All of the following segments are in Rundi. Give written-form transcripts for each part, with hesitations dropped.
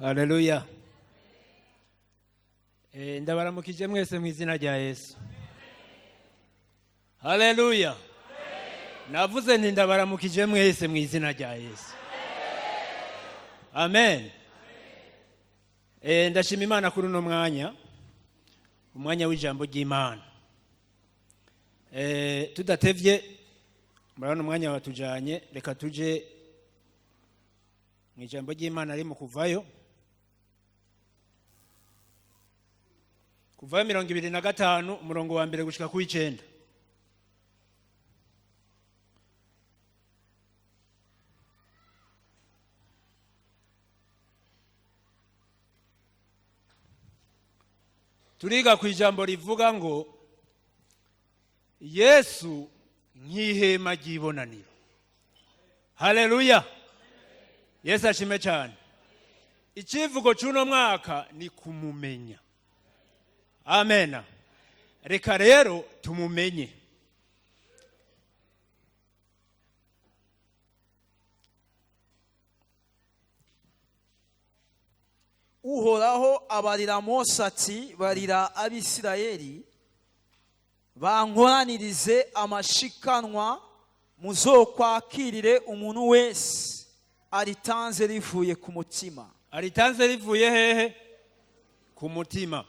Haleluya. Ndabaramukije mwese mu izina rya Yesu. Haleluya. Navuze nti ndabaramukije mwese mu izina rya Yesu. Amen. Ndashima Imana kuri uno mwanya, umwanya w'ijambo ry'Imana. Tudatevye, murabona umwanya watujanye, reka tuje mu ijambo ry'Imana ari mu kuvayo. Kuvayo 25 umurongo wa mbere gushika ku 9. Turiga ku ijambo rivuga ngo Yesu nk'ihema ry'ibonaniro. Haleluya. Yesu ashime cyane. Ikivugo cy'uno mwaka ni kumumenya. Amen. Reka rero tumumenye. Uhoraho abarira Mose ati barira Abisirayeli bankoranirize amashikanwa muzokwakirire umuntu wese aritanze rivuye ku mutima. Aritanze rivuye hehe? Ku mutima.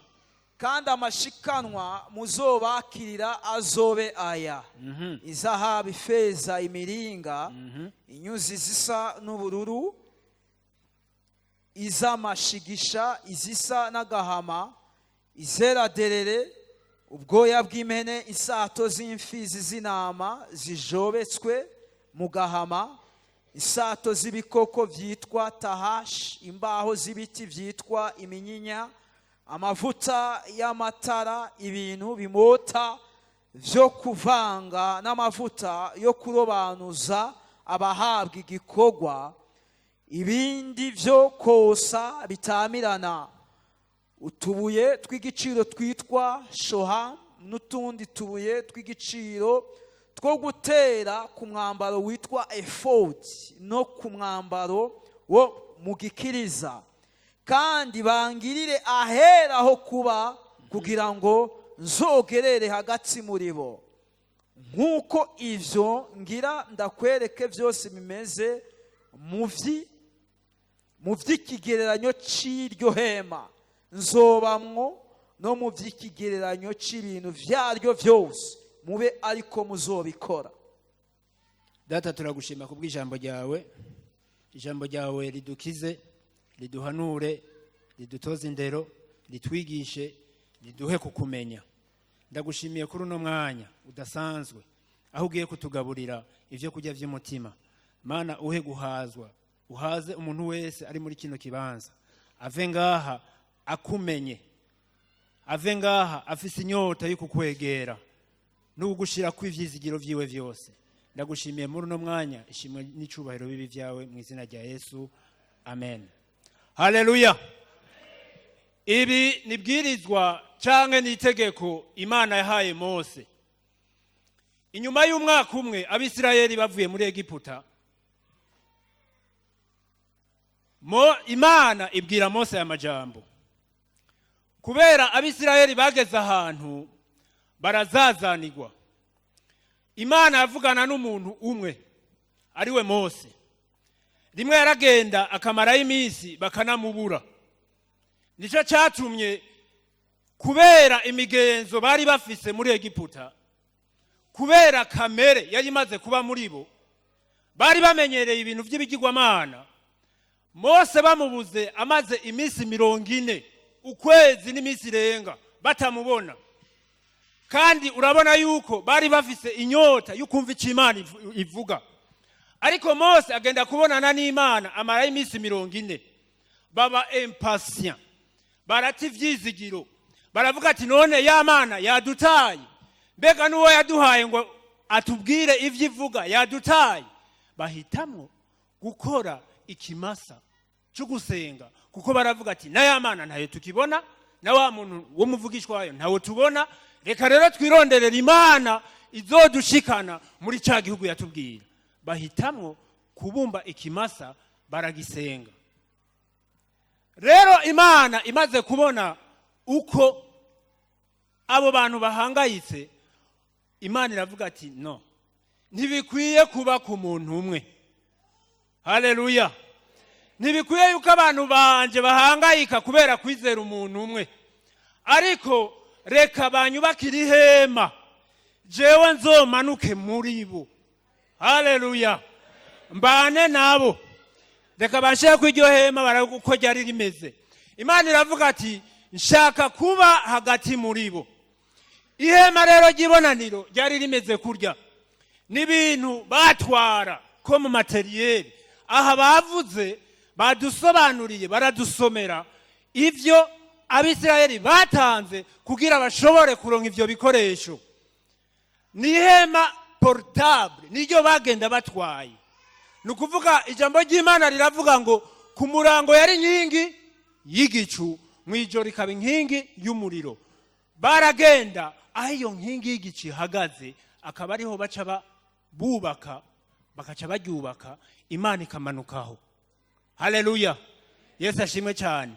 Kandi amashikanwa muzobakirira azobe aya: izahabu, ifeza, imiringa, inyuzi zisa n'ubururu, iz'amashigisha, izisa n'agahama, izeraderere, ubwoya bw'impene, isato z'imfizi z'intama zijobetswe mu gahama, isato z'ibikoko byitwa tahashi, imbaho z'ibiti byitwa iminyinya, amavuta y'amatara, ibintu bimota byo kuvanga n'amavuta yo kurobanuza abahabwa igikorwa, ibindi byo kosa bitamirana, utubuye tw'igiciro twitwa shoha n'utundi tubuye tw'igiciro two gutera ku mwambaro witwa efodi no ku mwambaro wo mu gikiriza, kandi bangirire ahera ho kuba kugira ngo nzogerere hagati muri bo. Nk'uko ivyo ngira ndakwereke byose bimeze mu vy'ikigereranyo c'iryo hema nzobamwo, no mu vy'ikigereranyo c'ibintu vyaryo vyose mube ariko muzobikora. Data, turagushima kubw'ijambo ryawe. Ijambo ryawe ridukize, riduhanure, ridutoze indero, ritwigishe, riduhe kukumenya. Ndagushimiye kuri uno mwanya udasanzwe aho ugiye kutugaburira ivyo kurya vy'umutima. Mana, uhe guhazwa, uhaze umuntu wese ari muri kino kibanza, ave ngaha akumenye, ave ngaha afise inyota yo kukwegera no kugushira kw'ivyizigiro vyiwe vyose. Ndagushimiye muri uno mwanya, ishimwe n'icubahiro bibi vyawe mu izina rya Yesu, amen. Haleluya. Ibi nibwirizwa canke n'itegeko Imana yahaye Mose. Inyuma y'umwaka umwe Abisirayeli bavuye muri Egiputa, Imana ibwira Mose aya majambo. Kubera Abisirayeli bageze ahantu barazazanirwa, Imana yavugana n'umuntu umwe ariwe Mose. Rimwe yaragenda akamarayo iminsi bakanamubura. Nico cyatumye, kubera imigenzo bari bafise muri Egiputa, kubera kamere yari imaze kuba muri bo, bari bamenyereye ibintu by'ibigirwamana. Mose bamubuze amaze iminsi 40, ukwezi n'iminsi irenga batamubona. Kandi urabona yuko bari bafise inyota y'ukumva icyo Imana ivuga. Ariko Mose agenda kubonana n'Imana amara iminsi 40. Baba impatient, barata ivyizigiro, baravuga ati none ya Mana yadutaye, mbega n'uwo yaduhaye ngo atubwire ivyo ivuga yadutaye. Bahitamwo gukora ikimasa cyo gusenga, kuko baravuga ati na ya Mana ntayo tukibona, na wa muntu wo muvugishwa wayo ntawo tubona, reka rero twironderera Imana izodushikana muri ca gihugu yatubwira. Bahitamwo kubumba ikimasa baragisenga. Rero Imana imaze kubona uko abo bantu bahangayitse, Imana iravuga ati: "No, ntibikwiye kuba ku muntu umwe." Haleluya! Ntibikwiye yuko abantu banje bahangayika kubera kwizera umuntu umwe, ariko reka banyubakire ihema, jewe nzomanuke muri bo. Haleluya! Mbane nabo. Reka banshire ko iryo hema barabe uko ryari rimeze. Imana iravuga ati: "Nshaka kuba hagati muri bo." Ihema rero ry'ibonaniro ryari rimeze kurya n'ibintu batwara ko mu matériel. Aha bavuze, badusobanuriye, baradusomera ibyo Abisirayeli batanze kugira bashobore kuronka ivyo bikoresho. Ni ihema portable, niryo bagenda batwaye. Ni ukuvuga, ijambo ry'Imana riravuga ngo ku murango yari inkingi y'igicu, mu ijoro ikaba inkingi y'umuriro. Baragenda aho iyo nkingi y'igicu ihagaze, akaba ariho baca bubaka, bakaca baryubaka, Imana ikamanukaho. Haleluya! Yesu ashimwe cyane.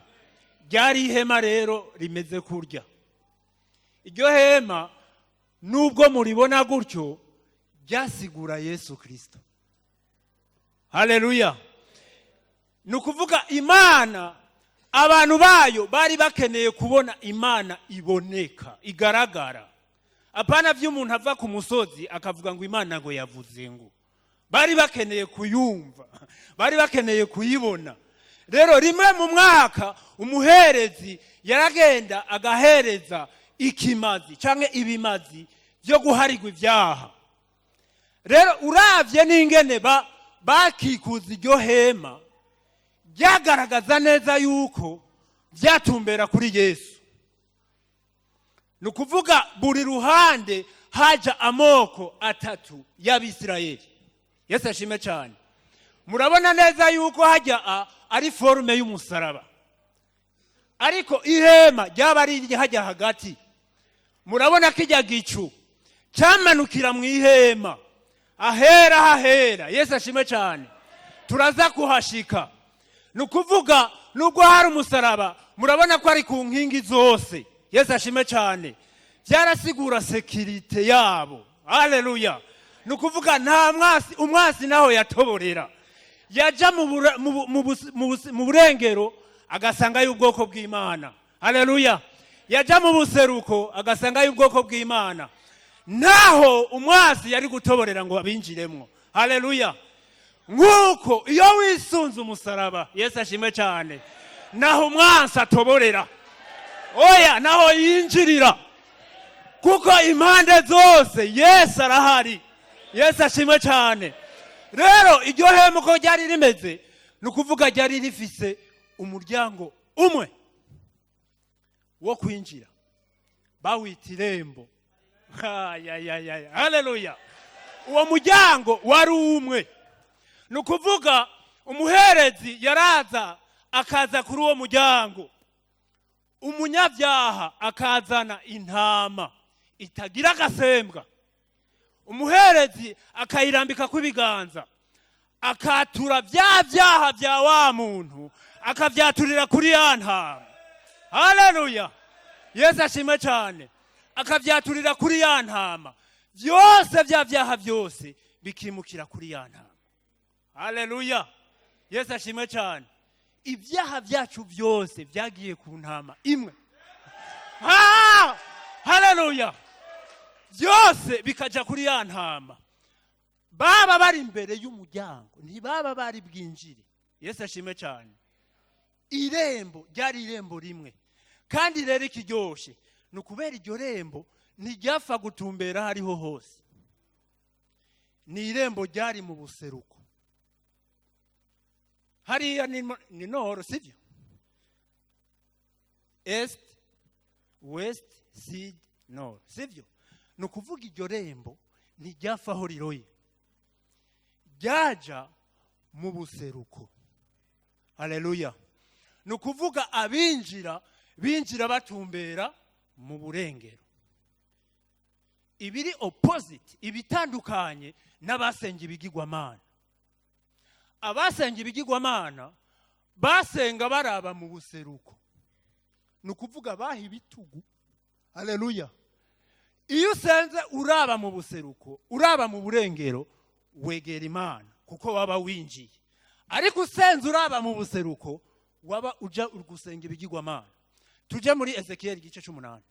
Ryari ihema rero rimeze kurya. Iryo hema, nubwo muribona gutyo, ryasigura Yesu Kirisito. Haleluya! Ni ukuvuga, Imana, abantu bayo bari bakeneye kubona Imana iboneka, igaragara, apana by'umuntu ava ku musozi akavuga ngo Imana ngo yavuze ngo. Bari bakeneye kuyumva, bari bakeneye kuyibona. Rero rimwe mu mwaka umuherezi yaragenda agahereza ikimazi cyangwa ibimazi byo guharigwa ibyaha. Rero uravye n'ingene bakikuza iryo hema, byagaragaza neza yuko byatumbera kuri Yesu. Ni ukuvuga, buri ruhande haja amoko atatu y'Abisirayeli. Yesu ashime cyane. Murabona neza yuko hajya ari forme y'umusaraba, ariko ihema ryaba ari hajya hagati. Murabona ko ijya gicu cyamanukira mu ihema ahera hahera. Yesu ashime cyane. Turaza kuhashika. Ni ukuvuga, nubwo hari umusaraba, murabona ko ari ku nkingi zose. Yesu ashime cyane. Byarasigura sécurité yabo. Haleluya! Ni ukuvuga, nta mwasi, umwasi naho yatoborera, yaja mu burengero agasangayo ubwoko bw'Imana. Haleluya! Yaja mu buseruko agasangayo ubwoko bw'Imana. Naho umwasi yari gutoborera ngo abinjiremwo. Haleluya! Nk'uko iyo wisunze umusaraba, Yesu ashimwe cyane, naho umwansi atoborera, oya, naho yinjirira, kuko impande zose Yesu arahari. Yesu ashimwe cyane. Rero iryo hema uko ryari rimeze, ni ukuvuga ryari rifise umuryango umwe wo kwinjira, bawita irembo. Haleluya! Uwo muryango wari umwe. Ni ukuvuga, umuherezi yaraza akaza kuri uwo muryango, umunyabyaha akazana intama itagira agasembwa, umuherezi akayirambika ibiganza, akatura bya byaha bya wa muntu, akabyaturira kuri ya ntama. Haleluya! Yesu ashimwe cyane. Akabyaturira kuri ya ntama byose, bya byaha byose bikimukira kuri ya ntama. Haleluya! Yesu ashimwe cyane. Ibyaha byacu byose byagiye ku ntama imwe. Ha! Haleluya! Byose bikajya kuri ya ntama. Baba bari imbere y'umuryango, ntibaba bari bwinjire. Yesu ashimwe cyane. Irembo ryari irembo rimwe. Kandi rero ikiryoshe ni ukubera iryo rembo ntiryapfa gutumbera aho ariho hose. Ni irembo ryari mu buseruko hariya, ni nord, sibyo? Est, ouest, sud, nord, sibyo? Ni ukuvuga, iryo rembo ntiryapfa aho riroye, ryaja mu buseruko. Haleluya! Ni ukuvuga, abinjira binjira batumbera mu burengero, ibiri opposite, ibitandukanye n'abasenga ibigirwamana. Abasenga ibigirwamana Basenga baraba mu buseruko, ni ukuvuga baha ibitugu. Haleluya! Iyo usenze uraba mu buseruko, uraba mu burengero, wegera Imana kuko waba winjiye. Ariko usenze uraba mu buseruko, waba uja gusenga ibigirwamana. Tujye muri Ezekiyeli igice c'umunani.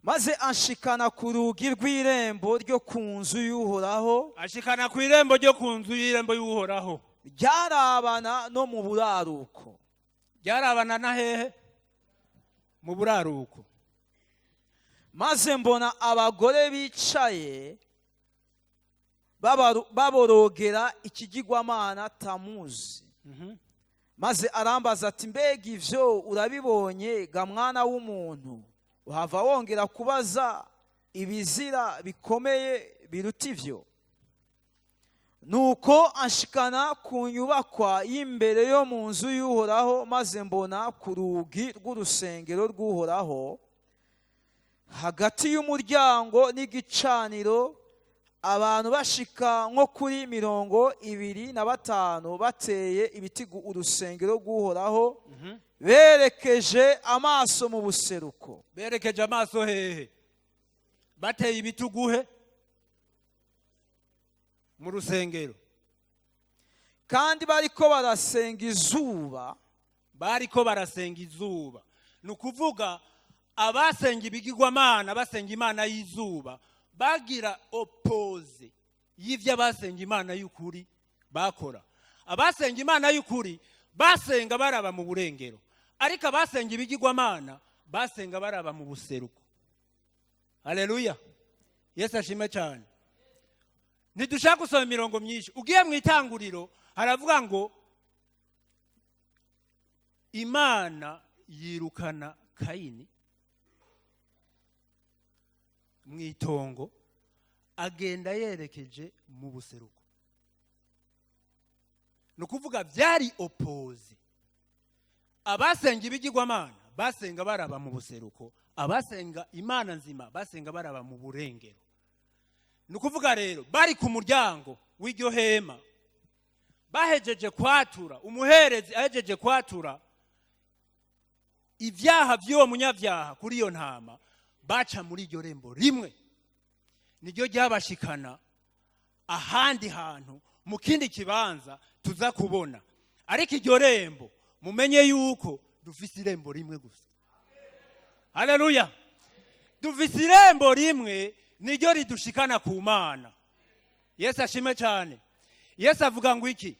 Maze anshikana ku rugi rw'irembo ryo ku nzu y'Uhoraho. Ashikana ku irembo ryo ku nzu y'irembo y'Uhoraho. Ryarabana no mu buraruko. Ryarabana na hehe? Mu buraruko. Maze mbona abagore bicaye baborogera ikigirwamana Tamuzi. Maze arambaza ati: "Mbega ivyo urabibonye, ga mwana w'umuntu? Uhava wongera kubaza ibizira bikomeye biruta ivyo?" Nuko anshikana ku nyubakwa y'imbere yo mu nzu y'Uhoraho, maze mbona ku rugi rw'urusengero rw'Uhoraho, hagati y'umuryango n'igicaniro, abantu bashika nko kuri 25 bateye ibitigu urusengero rw'Uhoraho, berekeje amaso mu buseruko. Berekeje amaso hehe? Bateye ibitugu he? Mu rusengero. Kandi bariko barasenga izuba. Bariko barasenga izuba. Ni ukuvuga abasenga ibigirwamana, basenga imana y'izuba, bagira opposé y'ivyo abasenga Imana y'ukuri bakora. Abasenga Imana y'ukuri basenga baraba mu burengero, ariko abasenga ibigirwamana basenga baraba mu buseruko. Haleluya, Yesu ashime cyane. Ntidushaka gusoma imirongo myinshi. Ugiye mu Itanguriro, haravuga ngo Imana yirukana Kayini mu itongo, agenda yerekeje mu buseruko. Ni ukuvuga byari opposé. Abasenga ibigirwamana basenga baraba mu buseruko, abasenga Imana nzima basenga baraba mu burengero. Ni ukuvuga rero bari ku muryango w'iryo hema, bahejeje kwatura, umuherezi ahejeje kwatura ibyaha by'uwo munyabyaha kuri iyo ntama, baca muri iryo rembo rimwe, niryo ryabashikana ahandi hantu mu kindi kibanza tuza kubona. Ariko iryo rembo, mumenye yuko dufise irembo rimwe gusa. Haleluya! Dufise irembo rimwe, niryo ridushikana ku Mana. Yesu ashime cyane. Yesu avuga ngo iki?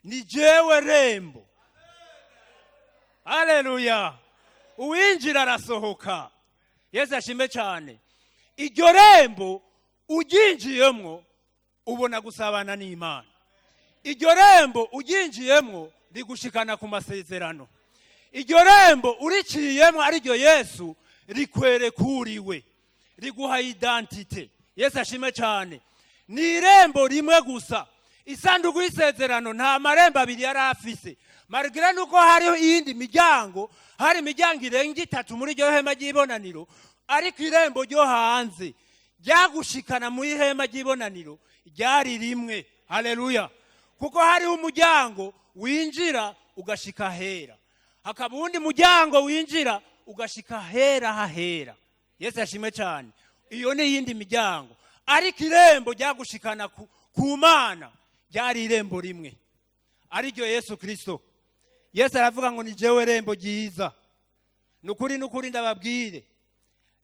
"Ni jewe rembo." Haleluya! Uwinjira arasohoka. Yesu ashime cyane. Iryo rembo uryinjiyemwo, ubona gusabana n'Imana. Iryo rembo uryinjiyemwo, rigushikana ku masezerano. Iryo rembo uriciyemwo, ariryo Yesu, rikwerekuriwe, riguha identité. Yesu ashime cyane. Ni irembo rimwe gusa. Isanduku y'isezerano nta marembo abiri yari afise, malgré nuko hariho iyindi miryango. Hari imiryango irenga itatu muri iryo hema ry'ibonaniro, ariko irembo ryo hanze ryagushikana mu ihema ry'ibonaniro ryari rimwe. Haleluya! Kuko hariho umuryango winjira ugashika hera, hakaba uwundi muryango winjira ugashika hera hahera. Yesu ashimwe cyane. Iyo ni iyindi miryango, ariko irembo ryagushikana ku Mana ryari irembo rimwe, ariryo Yesu Kirisito. Yesu aravuga ngo: "Ni jewe rembo ryiza. Ni ukuri, ni ukuri ndababwire."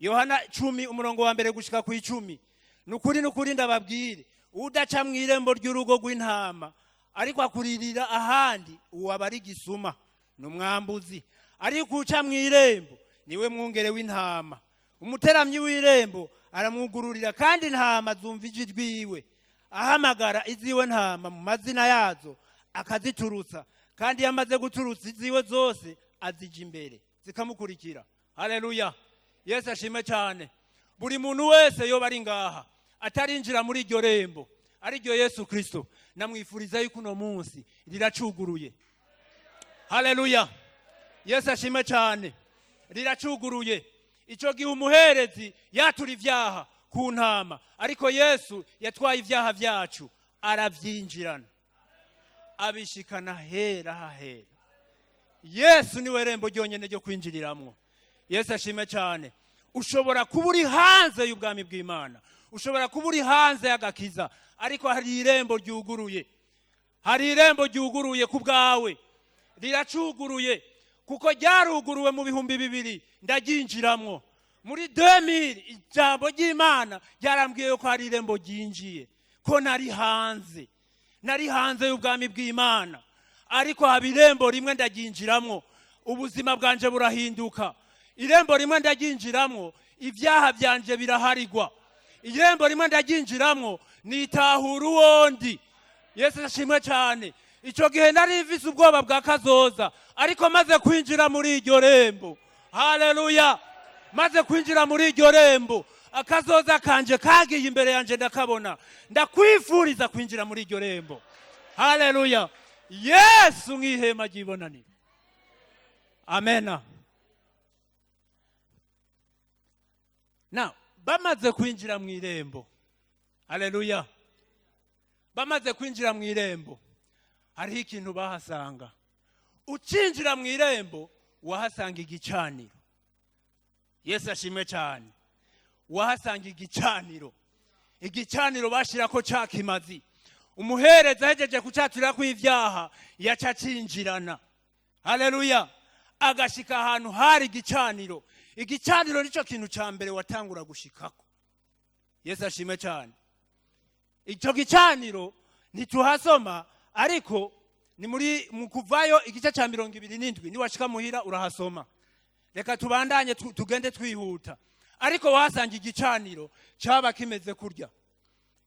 Yohana 10 umurongo wa 1 gushika ku 10. "Ni ukuri, ni ukuri ndababwire, udaca mu irembo ry'urugo rw'intama ariko akuririra ahandi, uwo aba ari gisuma, ni umwambuzi. Ariko uca mu irembo niwe mwungere w'intama. Umuteramyi w'irembo aramwugururira, kandi intama zumva ijwi rwiwe. Ahamagara iziwe ntama mu mazina yazo, akaziturutsa. Kandi iyo amaze guturutsa iziwe zose, azija imbere, zikamukurikira." Haleluya, Yesu ashime cyane. Buri muntu wese yoba ari ngaha atarinjira muri iryo rembo, ariryo Yesu Kirisito, namwifuriza yuko uno munsi riracuguruye. Haleluya, Yesu ashime cyane. Riracuguruye. Icyo gihe umuherezi yatura ibyaha ku ku ntama, ariko Yesu yatwaye ibyaha byacu, arabyinjirana, abishikana hera hahera. Yesu niwe rembo ryonyine ryo kwinjiriramwo. Yesu ashime cyane. Ushobora kuba uri hanze y'ubwami bw'Imana, ushobora kuba uri hanze y'agakiza, ariko hari irembo ryuguruye, hari irembo ryuguruye ku bwawe, riracuguruye kuko ryaruguruwe mu 2000, ndaryinjiramwo. Muri 2000 ijambo ry'Imana ryarambwiye ko hari irembo ryinjiye, ko nari hanze, nari hanze y'ubwami bw'Imana, ariko haba irembo rimwe ndaryinjiramwo, ubuzima bwanje burahinduka. Irembo rimwe ndaryinjiramwo, ibyaha byanje biraharigwa. Irembo rimwe ndaryinjiramwo, nitahura uwondi. Yesu ashimwe cyane. Icyo gihe nari mfise ubwoba bwa kazoza, ariko maze kwinjira muri iryo rembo, haleluya, maze kwinjira muri iryo rembo, akazoza kanje kagiye imbere yanje, ndakabona. Ndakwifuriza kwinjira muri iryo rembo. Haleluya. Yesu nk'ihema ry'ibonaniro. Amena. Na bamaze kwinjira mu irembo, haleluya, bamaze kwinjira mu irembo, hariho ikintu bahasanga. Ucinjira mu irembo wahasanga igicaniro. Yesu ashimwe cyane. Wahasanga igicaniro, igicaniro bashirako ca kimazi. Umuhereza ahejeje kucaturira ibyaha yaca acinjirana, haleluya, agashika ahantu hari igicaniro. Igicaniro nicyo kintu cya mbere watangura gushikako. Yesu ashimwe cyane. Icyo gicaniro ntituhasoma, ariko ni muri mu Kuvayo igice cya 27, niwashika muhira urahasoma. Reka tubandanye, tugende twihuta. Ariko wahasanga igicaniro cyaba kimeze kurya.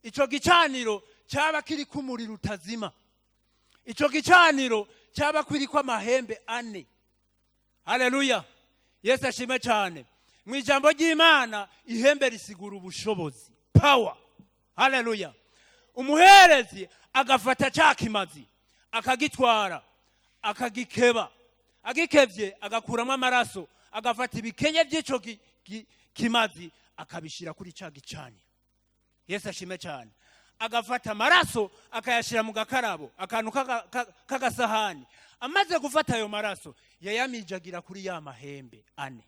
Icyo gicaniro cyaba kiri kumuriro utazima. Icyo gicaniro cyaba kiriko amahembe ane. Haleluya. Yesu ashime cyane. Mu ijambo ry'Imana ihembe risigura ubushobozi, power. Haleluya. Umuherezi agafata cya kimazi, akagitwara, akagikeba, agikebye agakuramo amaraso, agafata ibikenye by'icyo kimazi akabishyira kuri cya gicaniro. Yesu ashime cyane. Agafata amaraso akayashyira mu gakarabo, akantu k'agasahani. Amaze gufata ayo maraso yayamijagira kuri ya mahembe ane.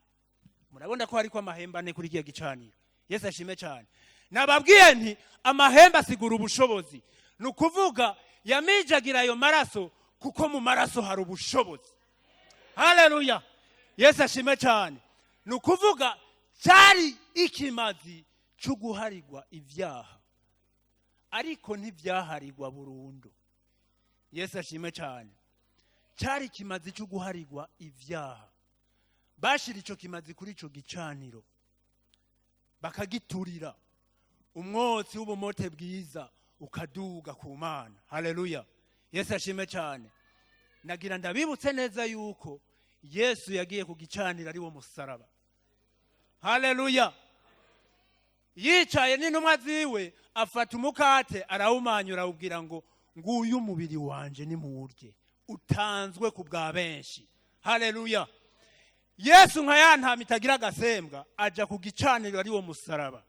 Murabona ko hariko amahembe ane kuri kiya gicaniro. Yesu ashime cyane. Nababwiye nti amahembe asigura ubushobozi. Ni ukuvuga yamijagira ayo maraso kuko mu maraso hari ubushobozi. Haleluya. Yesu ashime cyane. Ni ukuvuga cyari ikimazi cyo guharigwa ibyaha, ariko ntibyaharigwa burundu. Yesu ashime cyane. Cyari ikimazi cyo guharigwa ibyaha. Bashira icyo kimazi kuri icyo gicaniro, bakagiturira, umwotsi w'ubumote bwiza ukaduga ku Mana. Haleluya. Yesu ashime cyane. Nagira ndabibutse neza yuko Yesu yagiye ku gicaniro ari wo musaraba. Haleluya. Yicaye n'intumwa ziwe, afata umukate, arawumanyura, arawubwira ngo: "Nguyu umubiri wanje, nimuwurye, utanzwe ku bwa benshi." Haleluya. Yesu nka ya ntama itagira agasembwa aja ku gicaniro ari wo musaraba.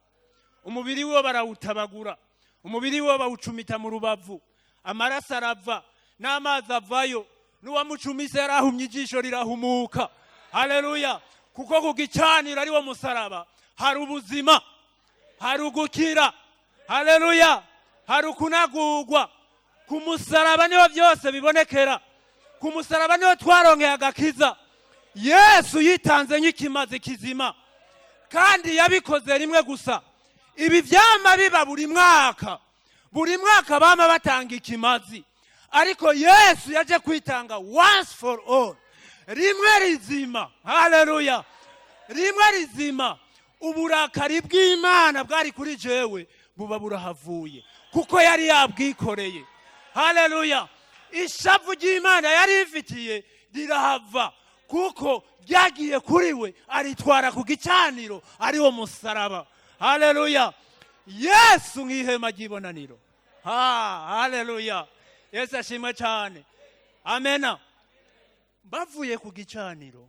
Umubiri we barawutabagura, umubiri we bawucumita mu rubavu, amaraso arava n'amazi avayo, n'uwamucumise yarahumye, ijisho rirahumuka. Haleluya. Kuko ku gicaniro ari wo musaraba hari ubuzima, hari ugukira. Haleluya. Hari ukunagurwa. Ku musaraba niho byose bibonekera. Ku musaraba niho twaronkeye agakiza. Yesu yitanze nk'ikimazi kizima, kandi yabikoze rimwe gusa. Ibi byama biba buri mwaka, buri mwaka bama batanga ikimazi, ariko Yesu yaje kwitanga once for all, rimwe rizima. Haleluya. Rimwe rizima, uburakari bw'Imana bwari kuri jewe buba burahavuye kuko yari yabwikoreye. Haleluya. Ishavu ry'Imana yari ifitiye rirahava kuko ryagiye kuri we, aritwara ku gicaniro ari wo musaraba. Haleluya. Yesu nk'ihema ry'ibonaniro. Ha, haleluya. Yesu ashimwe cyane. Amena. Bavuye ku gicaniro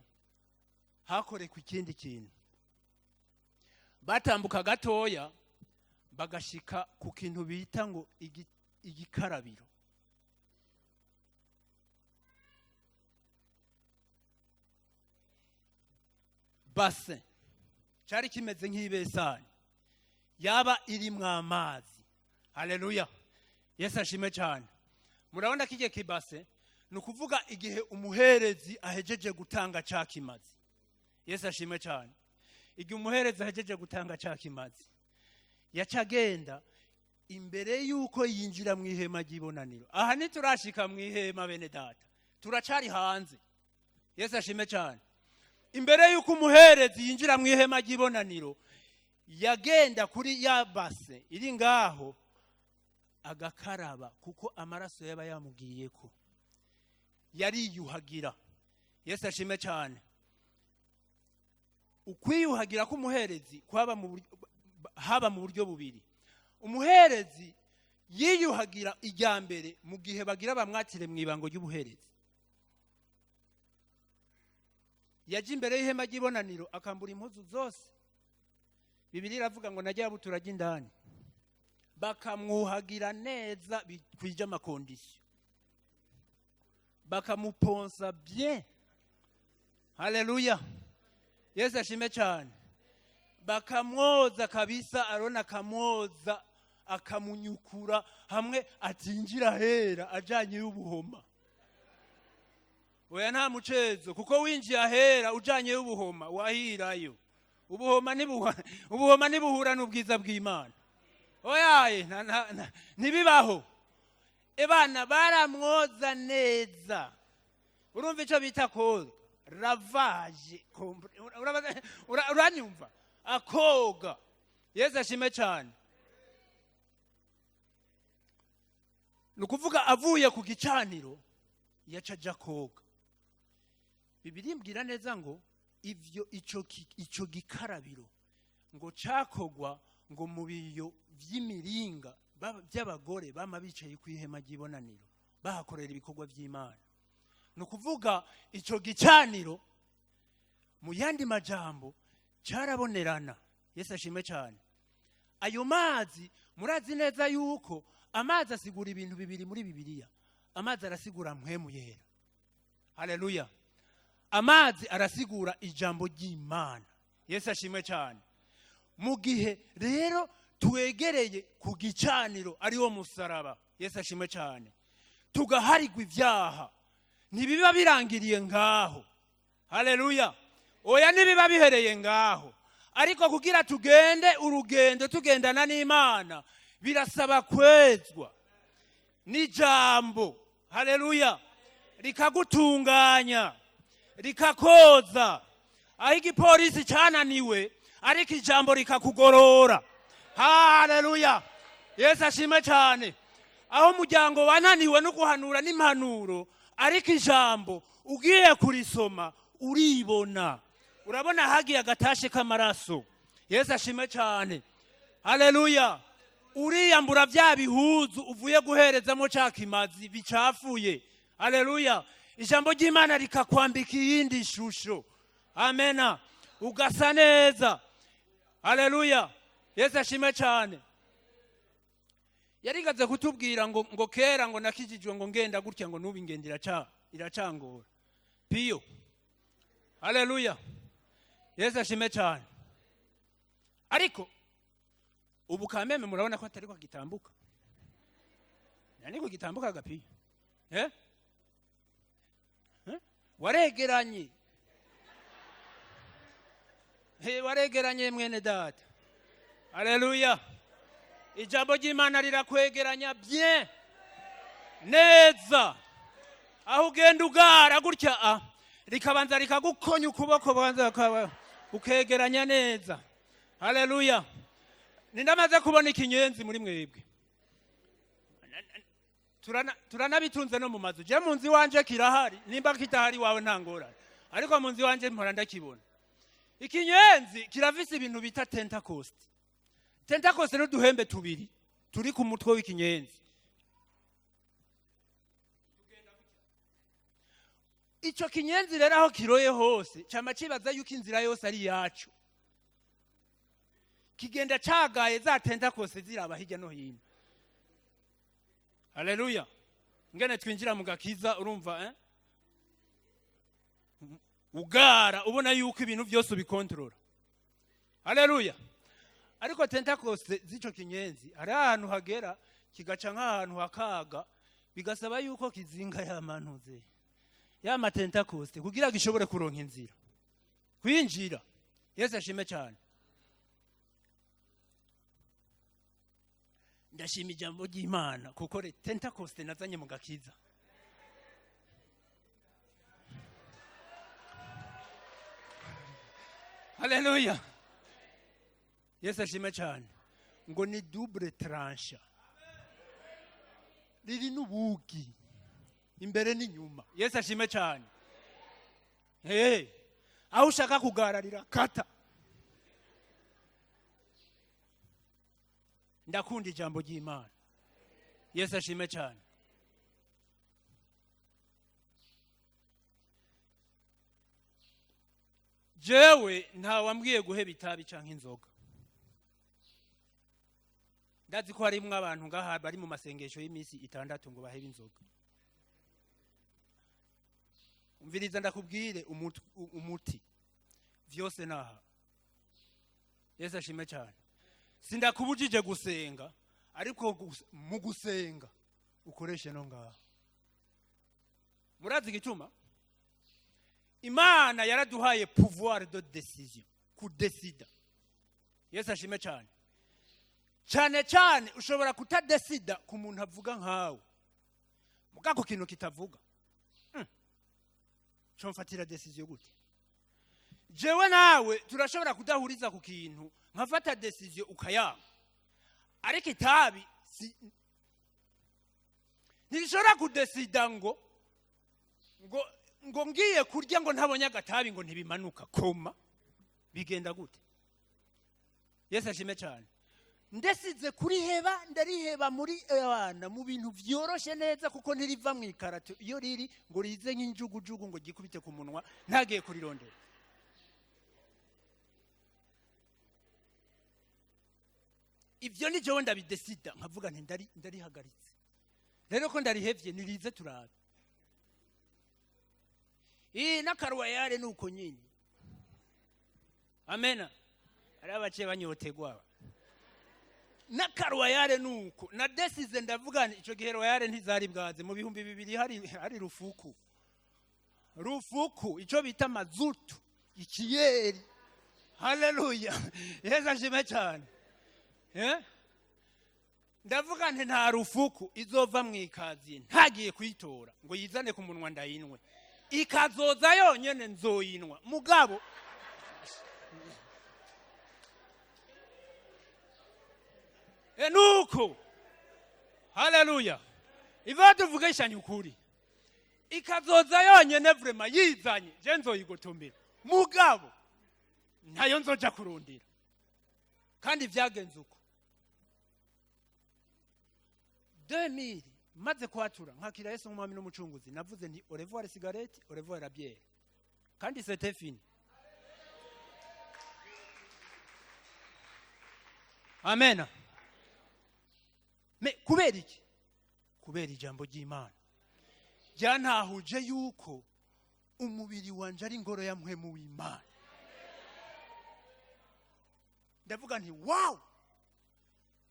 hakorekwa ikindi kintu. Batambuka gatoya. Bagashika ku kintu bita ngo igikarabiro. Bassin cyari kimeze nk'ibesani yaba irimwo amazi. Haleluya, Yesu ashime cyane. Murabona ko igihe kibase ni ukuvuga igihe umuherezi ahejeje gutanga ca kimazi. Yesu ashime cyane. Igihe umuherezi ahejeje gutanga ca kimazi, yaca agenda imbere y'uko yinjira mu ihema ry'ibonaniro. Aha ntiturashika mu ihema, bene data, turacari hanze. Yesu ashime cyane. Imbere y'uko umuherezi yinjira mu ihema ry'ibonaniro, yagenda kuri ya bassin iri ngaho agakaraba, kuko amaraso yaba yamugiyeko, yariyuhagira. Yesu ashime cyane. Ukwiyuhagira k'umuherezi kwaba mu buryo, haba mu buryo bubiri. Umuherezi yiyuhagira ijya mbere mu gihe bagira bamwakire mu ibango ry'ubuherezi. Yaje imbere y'ihema ry'ibonaniro akambura impuzu zose. Bibiliya iravuga ngo najya butura indani, bakamwuhagira neza bikwije ama conditions, bakamuponsa bien. Haleluya, Yesu ashime cyane. Bakamwoza kabisa, Aroni akamwoza, akamunyukura hamwe atinjira hera ajanye y'ubuhoma. Oya, nta mucezo, kuko winjiye ahera ujanye y'ubuhoma wahirayo. Ubuhoma ntibuhura n'ubwiza bw'Imana. Oyaye, ntibibaho. Ebana baramwoza neza. Urumva icyo bita koga, lavage, uranyumva, akoga. Yesu ashime cyane. Ni ukuvuga avuye ku gicaniro yaca aja koga. Bibiliya imbwira neza ngo ivyo ico gikarabiro ngo cakogwa ngo mu biyo vy'imiringa by'abagore bama bicaye ku ihema ry'ibonaniro bahakorera ibikorwa by'Imana. Ni ukuvuga ico gicaniro, mu yandi majambo, carabonerana. Yesu ashime cyane. Ayo mazi, murazi neza yuko amazi asigura ibintu bibiri muri Bibiliya. Amazi arasigura Mpwemu Yera. Haleluya. Amazi arasigura ijambo ry'Imana. Yesu ashimwe cyane. Mu gihe rero twegereye ku gicaniro ariwo musaraba, Yesu ashimwe cyane, tugaharigwa ibyaha, ntibiba birangiriye ngaho. Haleluya. Oya, ntibiba bihereye ngaho. Ariko kugira tugende urugendo tugendana n'Imana, birasaba kwezwa n'ijambo. Haleluya. Rikagutunganya, rikakoza aho igipolisi cyananiwe, ariko ijambo rikakugorora. Haleluya, Yesu ashimwe cyane. Aho umuryango wananiwe no guhanura n'impanuro, ariko ijambo ugiye kurisoma uribona, urabona hagiye agatashe k'amaraso. Yesu ashimwe cyane. Haleluya. Uriyambura bya bihuzu uvuye guherezamo ca kimazi bicafuye. Haleluya. Ijambo ry'Imana rikakwambika iyindi shusho. Amena. Ugasa neza. Haleluya, Yesu ashimwe cyane. Yarigaze kutubwira ngo kera ngo nakijijwe ngo ngenda gutya, ngo nubu ingendo iracangora piyo. Haleluya, Yesu ashimwe cyane. Ariko ubu kameme murabona ko atari ko gitambuka, nani ko gitambuka gapiyo, eh? Eh? Waregeranye. He, waregeranye, mwene data. Haleluya. Ijambo ry'Imana rirakwegeranya bien neza. Aho ugenda ugara gutya, a rikabanza rikagukonya ukuboko, banza ukegeranya neza. Haleluya. Nindamaze kubona ikinyenzi muri mwebwe? Turanabitunze no mu mazu. Je mu nzu iwanje kirahari. Nimba kitahari wawe nta ngorane, ariko mu nzu iwanje mpora ndakibona. Ikinyenzi kirafise ibintu bita tentacles. Tentacles n'uduhembe tubiri turi ku mutwe w'ikinyenzi. Ico kinyenzi rero aho kiroye hose cama cibaza yuko inzira yose ari yacu. Kigenda cagaye, za tentacles ziraba hirya no hino. Haleluya! Ngene twinjira mu gakiza, urumva, eh? Ugara ubona yuko ibintu byose ubikontorora. Haleluya! Ariko tentacles z'ico kinyenzi, hari ahantu hagera kigaca nk'ahantu hakaga, bigasaba yuko kizinga ya mantuze ya ma tentacles kugira gishobore kuronka inzira kwinjira. Yesu ashime cyane. Ndashima ijambo ry'Imana kuko tentacles nazanye mu gakiza. Haleluya! Yesu ashime cyane. Ngo ni double tranchant, riri n'ubugi imbere n'inyuma. Yesu ashime cyane. Hey, aho ushaka kugararira kata. Ndakunda ijambo ry'Imana. Yesu ashime cyane. Jewe ntawambwiye guheba itabi canke inzoga. Ndazi ko harimwo abantu ngaha bari mu masengesho y'iminsi 6 ngo bahebe inzoga. Umviriza ndakubwire umuti vyose naha. Yesu ashime cyane. Sindakubujije gusenga, ariko mu gusenga ukoreshe no ngaha. Murazi igituma Imana yaraduhaye pouvoir de décision, kudesida. Yesu ashime cyane. Cyane cyane ushobora kutadesida ku muntu avuga nkawe, mugako kintu kitavuga. Cyo mfatira décision gute? Jewe nawe turashobora kudahuriza ku kintu, nkafata décision ukayanga. Ariko itabi si ntirishobora kudesida ngo ngiye kurya ngo ntabonye agatabi ngo ntibimanuka koma. Bigenda gute? Yesu ashime cyane. Ndesize kuriheba, ndariheba muri abana mu bintu vyoroshe neza, kuko ntiriva mu ikarato iyo riri ngo rize nk'injugujugu ngo gikubite ku munwa ntagiye kurirondera. Ivyo ni jewe ndabidesida, nkavuga nti ndarihagaritse. Rero ko ndarihevye, nirize turabe. Iyi n'akaruwayare nuko nyine. Amena. Ari abaciye banyotegwa. N'akaruwayare nuko na desize, ndavuga nti ico gihe royale ntizari bwaze mu 2000, hari rufuku. Rufuku ico bita mazutu, ikiyeri. Haleluya! Yesu ashime cyane. Eh? Ndavuga nti nta rufuku izova mu ikazi ntagiye kuyitora ngo yizane ku munwa ndayinwe. Ikazoza yonyene nzoyinwa. Mugabo nuko haleluya, iva tuvugishanye ukuri, ikazoza yonyene vraiment yizanye, je nzoyigotomera, mugabo ntayo nzoja kurondera. Kandi vyagenze uko. 2000 maze kwatura nkakira Yesu nk'umwami n'umucunguzi, navuze nti au revoir cigarette, au revoir la bière, kandi c'était fini. Amen. Mais kubera iki? Kubera ijambo ry'Imana ryantahuje yuko umubiri wanje ari ingoro ya mpwemu w'Imana. Ndavuga nti wow,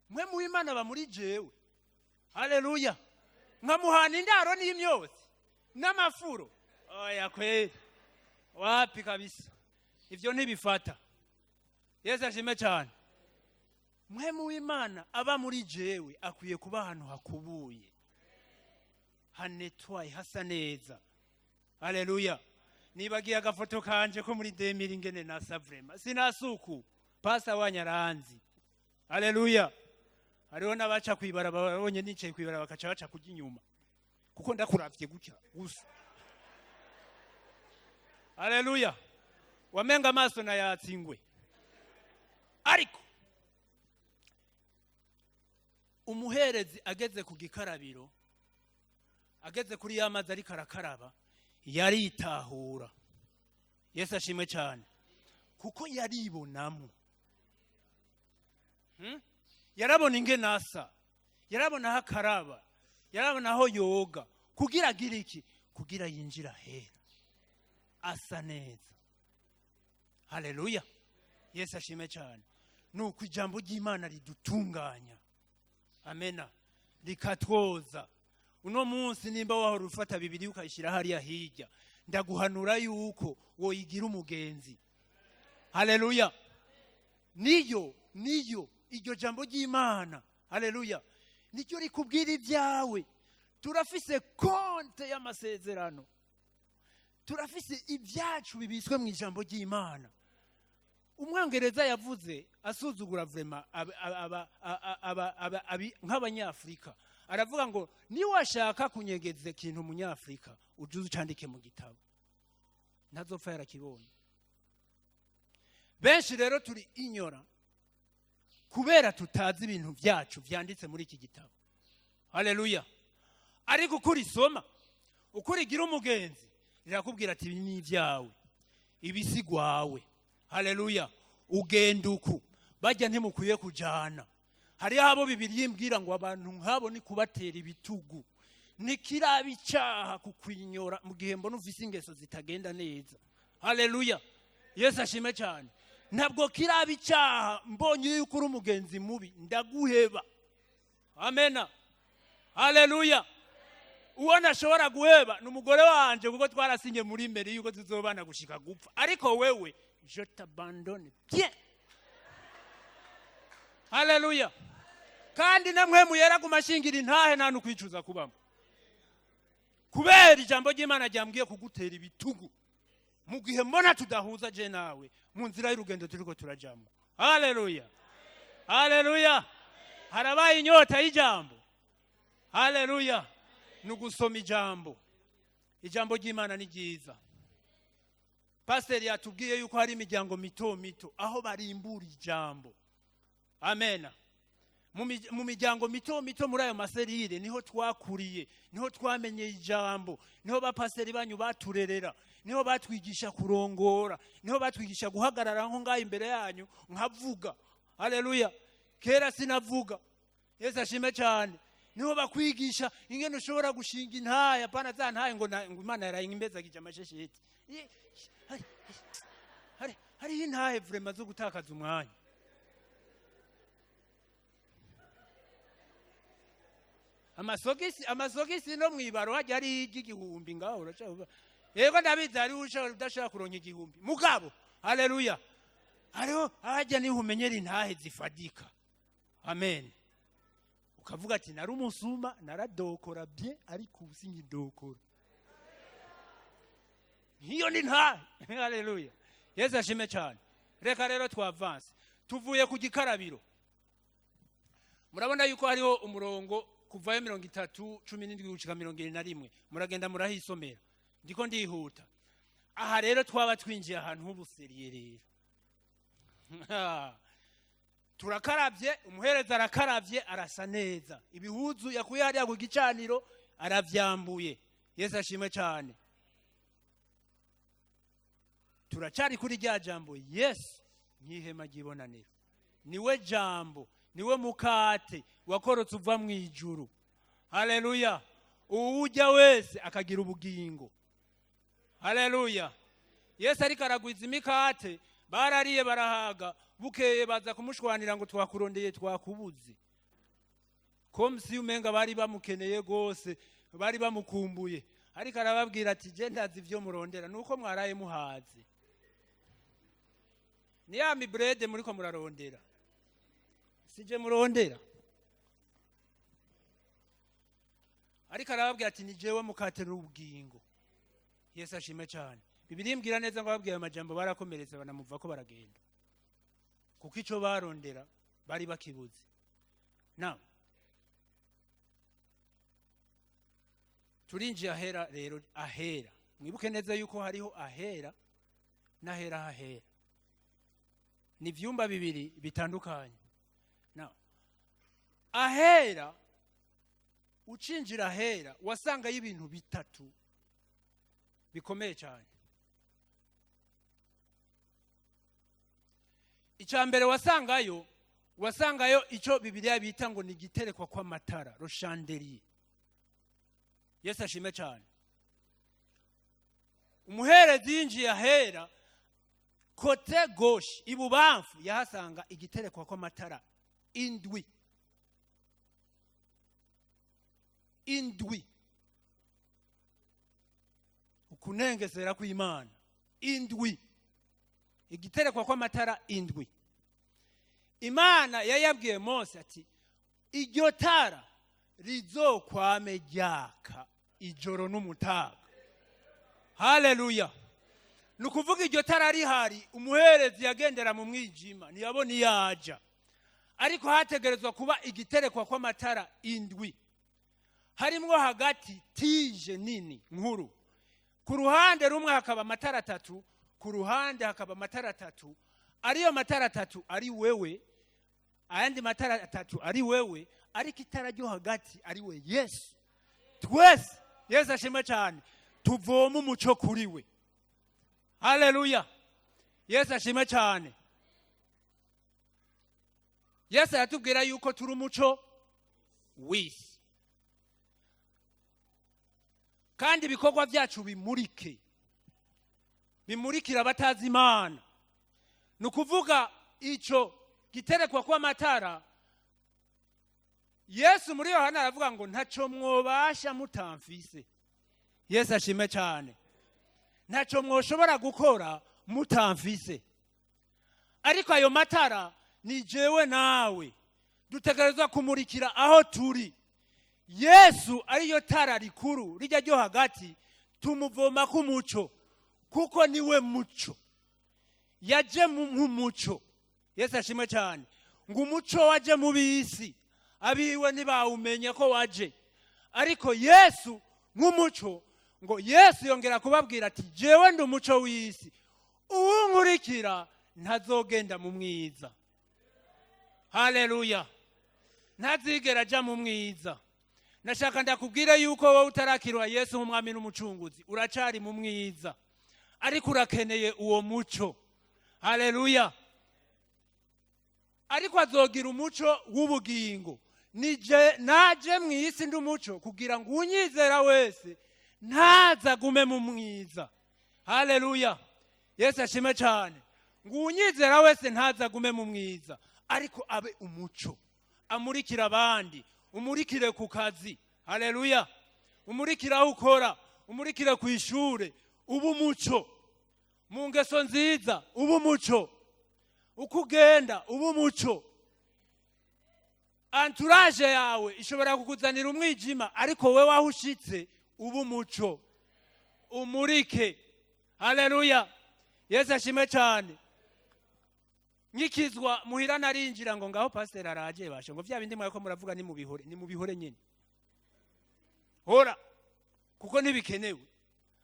mpwemu w'Imana aba muri jewe. Haleluya! Nkamuhana indaro n'imyotsi n'amafuro. Oya kweli, wapi kabisa, ivyo ntibifata. Yesu ashime cyane. Mpwemu w'Imana aba muri jewe akwiye kuba ahantu hakubuye, hanetwaye, hasa neza. Haleluya! Nibagiye agafoto kanje ko muri 2000 ingene nasa, vraiment sinasuku pasa wanyaranzi. Haleluya! Hariho n'abaca kwibara, babonye nicaye kwibara bakaca baca kujya inyuma, kuko ndakuravye gutya gusa. Haleluya! Wamenga amaso nayatsingwe. Ariko umuherezi ageze ku gikarabiro, ageze kuri ya mazi ariko arakaraba, yaritahura. Yesu ashimwe cyane, kuko yaribonamo. Yarabona ingene asa, yarabona aho akaraba, yarabona aho yoga, kugira agire iki? Kugira yinjira ahera asa neza. Haleluya, Yesu ashime cyane. Nuko ijambo ry'Imana ridutunganya, amena, rikatwoza. Uno munsi nimba wahora ufata Bibiri ukayishyira hariya hirya, ndaguhanura yuko woyigira umugenzi. Haleluya. Niyo iryo jambo ry'Imana, haleluya, nicyo rikubwira ibyawe. Turafise konte y'amasezerano, turafise ibyacu bibitswe mu ijambo ry'Imana. Umwongereza yavuze asuzugura vraiment nk'Abanyafurika, aravuga ngo niwashaka kunyegeza ikintu Umunyafurika, ujye ucandike mu gitabo, ntazopfa yarakibonye. Benshi rero turi inyora kubera tutazi ibintu byacu byanditse muri iki gitabo. Haleluya. Ariko uko urisoma, uko urigira umugenzi, rirakubwira ati ibi ni ibyawe, ibisigwawe. Haleluya. Ugenda uku, bajya ntimukwiye kujana. Hariho abo Bibiri yimbwira ngo abantu nk'abo ni kubatera ibitugu, ntikiraba icyaha kukwinyora mu gihe mbona ufise ingeso zitagenda neza. Haleluya, Yesu ashime cyane. Ntabwo kiraba icyaha mbonye yuko uri umugenzi mubi, ndaguheba. Amena, haleluya. Uwo nashobora guheba ni umugore wanje, kuko twarasinye muri mbere yuko tuzobana gushika gupfa, ariko wewe je t'abandonne bien. Haleluya. Kandi namwe muyera kumashingira intahe nta nukwicuza kubamo, kubera ijambo ry'Imana ryambwiye kugutera ibitugu mu gihe mbona tudahuza je nawe mu nzira y'urugendo turiko turajamo. Haleluya, haleluya. Harabaye inyota y'ijambo. Haleluya. Ni ugusoma ijambo. Ijambo ry'Imana ni ryiza. Pasiteri yatubwiye yuko hari imiryango mito mito aho barimbura ijambo. Amena. Mu miryango mito mito, muri ayo maserire niho twakuriye, niho twamenye ijambo, niho bapasiteri banyu baturerera, niho batwigisha kurongora, niho batwigisha guhagarara nko ngaho imbere yanyu nkavuga. Haleluya. Kera sinavuga. Yesu ashime cyane. Niho bakwigisha ingene ushobora gushinga intaya, pana za ntaye ngo Imana yarayimbezagije amashesheti. Hariho intahe vraiment zo gutakaza umwanya. Amasogisi no mwibaro hajya ari igihumbi ngaho urashaka. Yego ndabizi ari udashaka kuronka igihumbi. Mugabo, haleluya. Hariho hajya niho umenyera intahe zifadika. Amen. Ukavuga ati nari umusuma, naradokora bien, ariko ubu sinkidokora. Iyo ni ntahe. Haleluya. Yesu ashime cyane. Reka rero twavanse. Tuvuye ku gikarabiro. Murabona yuko hariho umurongo kuvayo 30:17 gushika 71. Muragenda murahisomera. Ndiko ndihuta. Aha rero twaba twinjiye ahantu h'ubuseriye rero. Turakaravye, umuhereza arakaravye, arasa neza. Ibihuzu yakuye hariya ku gicaniro aravyambuye. Yesu ashimwe cyane. Turacari kuri rya jambo Yesu nk'ihema ry'ibonaniro. Niwe jambo, niwe mukate wakorotse uva mu ijuru. Haleluya. Uwujya wese akagira ubugingo. Haleluya. Yesu ariko aragwiza imikate, barariye barahaga, bukeye baza kumushwanira ngo twakurondeye twakubuze. Komsi umenga bari bamukeneye gose, bari bamukumbuye. Ariko arababwira ati je ndazi ivyo murondera nuko mwaraye muhaze. Ni ya mibrede muriko murarondera. Sije murondera. Ariko arababwira ati ni jewe mukate n'ubugingo. Yesu ashime cyane. Bibiliya imbwira neza ngo ababwiye amajambo barakomeretse banamuva ko baragenda. Kuko ico barondera bari bakibuze. Now turinjiye ahera rero, ahera. Mwibuke neza yuko hariho ahera n'ahera hahera. Ni vyumba bibiri bitandukanye. Now ahera, ucinjira ahera wasanga y'ibintu bitatu bikomeye cyane. Icya mbere wasangayo Wasangayo icyo Bibiliya bita ngo ni igiterekwa kw'amatara, le chandelier. Yesu ashime cyane. Umuherezi yinjiye ahera, côté gauche, ibubamfu, yahasanga igiterekwa kw'amatara indwi. Indwi, ukunengesera kw'Imana. Indwi, igiterekwa kw'amatara indwi. Imana yayabwiye Mose ati: "Iryo tara rizokwame ryaka ijoro n'umutaga." Haleluya! Ni ukuvuga iryo tara rihari, umuherezi yagendera mu mwijima, ntiyabona iyo aja. Ariko hategerezwa kuba igiterekwa kw'amatara indwi, harimwo hagati tige nini nkuru. Ku ruhande rumwe hakaba amatara atatu, ku ruhande hakaba amatara atatu. Ariyo matara atatu ari wewe, ayandi matara atatu ari wewe, ariko itara ryo hagati ari we Yesu. Twese, Yesu ashimwe cyane, tuvoma umuco kuri we. Haleluya! Yesu ashimwe cyane. Yesu aratubwira yuko turi umuco w'isi, kandi ibikorwa byacu bimurike, bimurikira abatazi Imana. Ni ukuvuga icyo giterekwa kw'amatara, Yesu muri Yohana aravuga ngo: "Ntacyo mwobasha mutamfise." Yesu ashime cyane. Ntacyo mwoshobora gukora mutamfise. Ariko ayo matara ni jewe nawe, dutegerezwa kumurikira aho turi. Yesu ariyo tara rikuru rijya ryo hagati, tumuvoma k'umuco kuko niwe muco. Yaje nk'umuco. Yesu ashimwe cyane. Ngo umuco waje mu bisi, abiwe ntibawumenye ko waje. Ariko Yesu nk'umuco, ngo Yesu yongera kubabwira ati: "Jewe ndi umuco w'isi, uwunkurikira ntazogenda mu mwiza." Haleluya! Ntazigera ajya mu mwiza. Nashaka ndakubwire yuko wowe utarakirwa Yesu nk'umwami n'umucunguzi, uracari mu mwiza, ariko urakeneye uwo muco. Haleluya! Ariko azogira umuco w'ubugingo. Nije naje mu isi ndi umuco, kugira ngo unyizera wese ntazagume mu mwiza. Haleluya! Yesu ashime cyane. Ngo unyizera wese ntazagume mu mwiza, ariko abe umuco, amurikira abandi. Umurikire ku kazi. Haleluya! Umurikire aho ukora, umurikire ku ishure, ube umuco mu ngeso nziza, ube umuco uko ugenda, ube umuco. Entourage yawe ishobora kukuzanira umwijima, ariko wowe aho ushitse ube umuco, umurike. Haleluya! Yesu ashime cyane. Nkikizwa, muhira narinjira ngo: "Ngaho pasiteri araje." Bashe ngo: "Vya bindi mwako muravuga, ni mubihore, ni mubihore nyine." Hora, kuko ntibikenewe,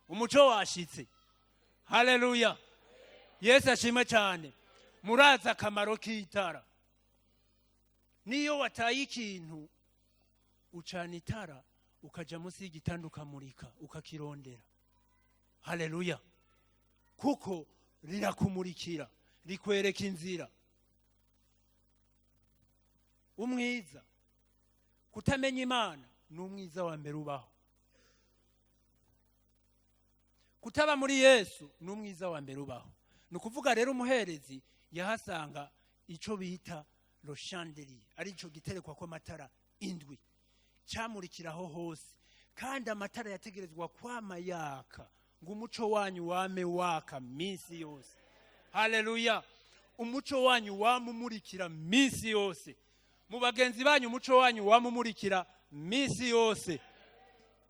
umuco washitse. Haleluya! Yesu ashime cyane. Murazi akamaro k'itara. Niyo wataye ikintu, ucana itara, ukaja munsi y'igitanda, ukamurika, ukakirondera. Haleluya! Kuko rirakumurikira, rikwereka inzira. Umwiza, kutamenya Imana ni umwiza wa mbere ubaho. Kutaba muri Yesu ni umwiza wa mbere ubaho. Ni ukuvuga rero umuherezi yahasanga icyo bita le chandelier, ari cyo giterekwa kw'amatara indwi, cyamurikiraho hose. Kandi amatara yategerezwa kwama yaka, ngo umuco wanyu wame waka minsi yose. Haleluya! Umuco wanyu wamumurikira minsi yose mu bagenzi banyu, umuco wanyu wamumurikira minsi yose.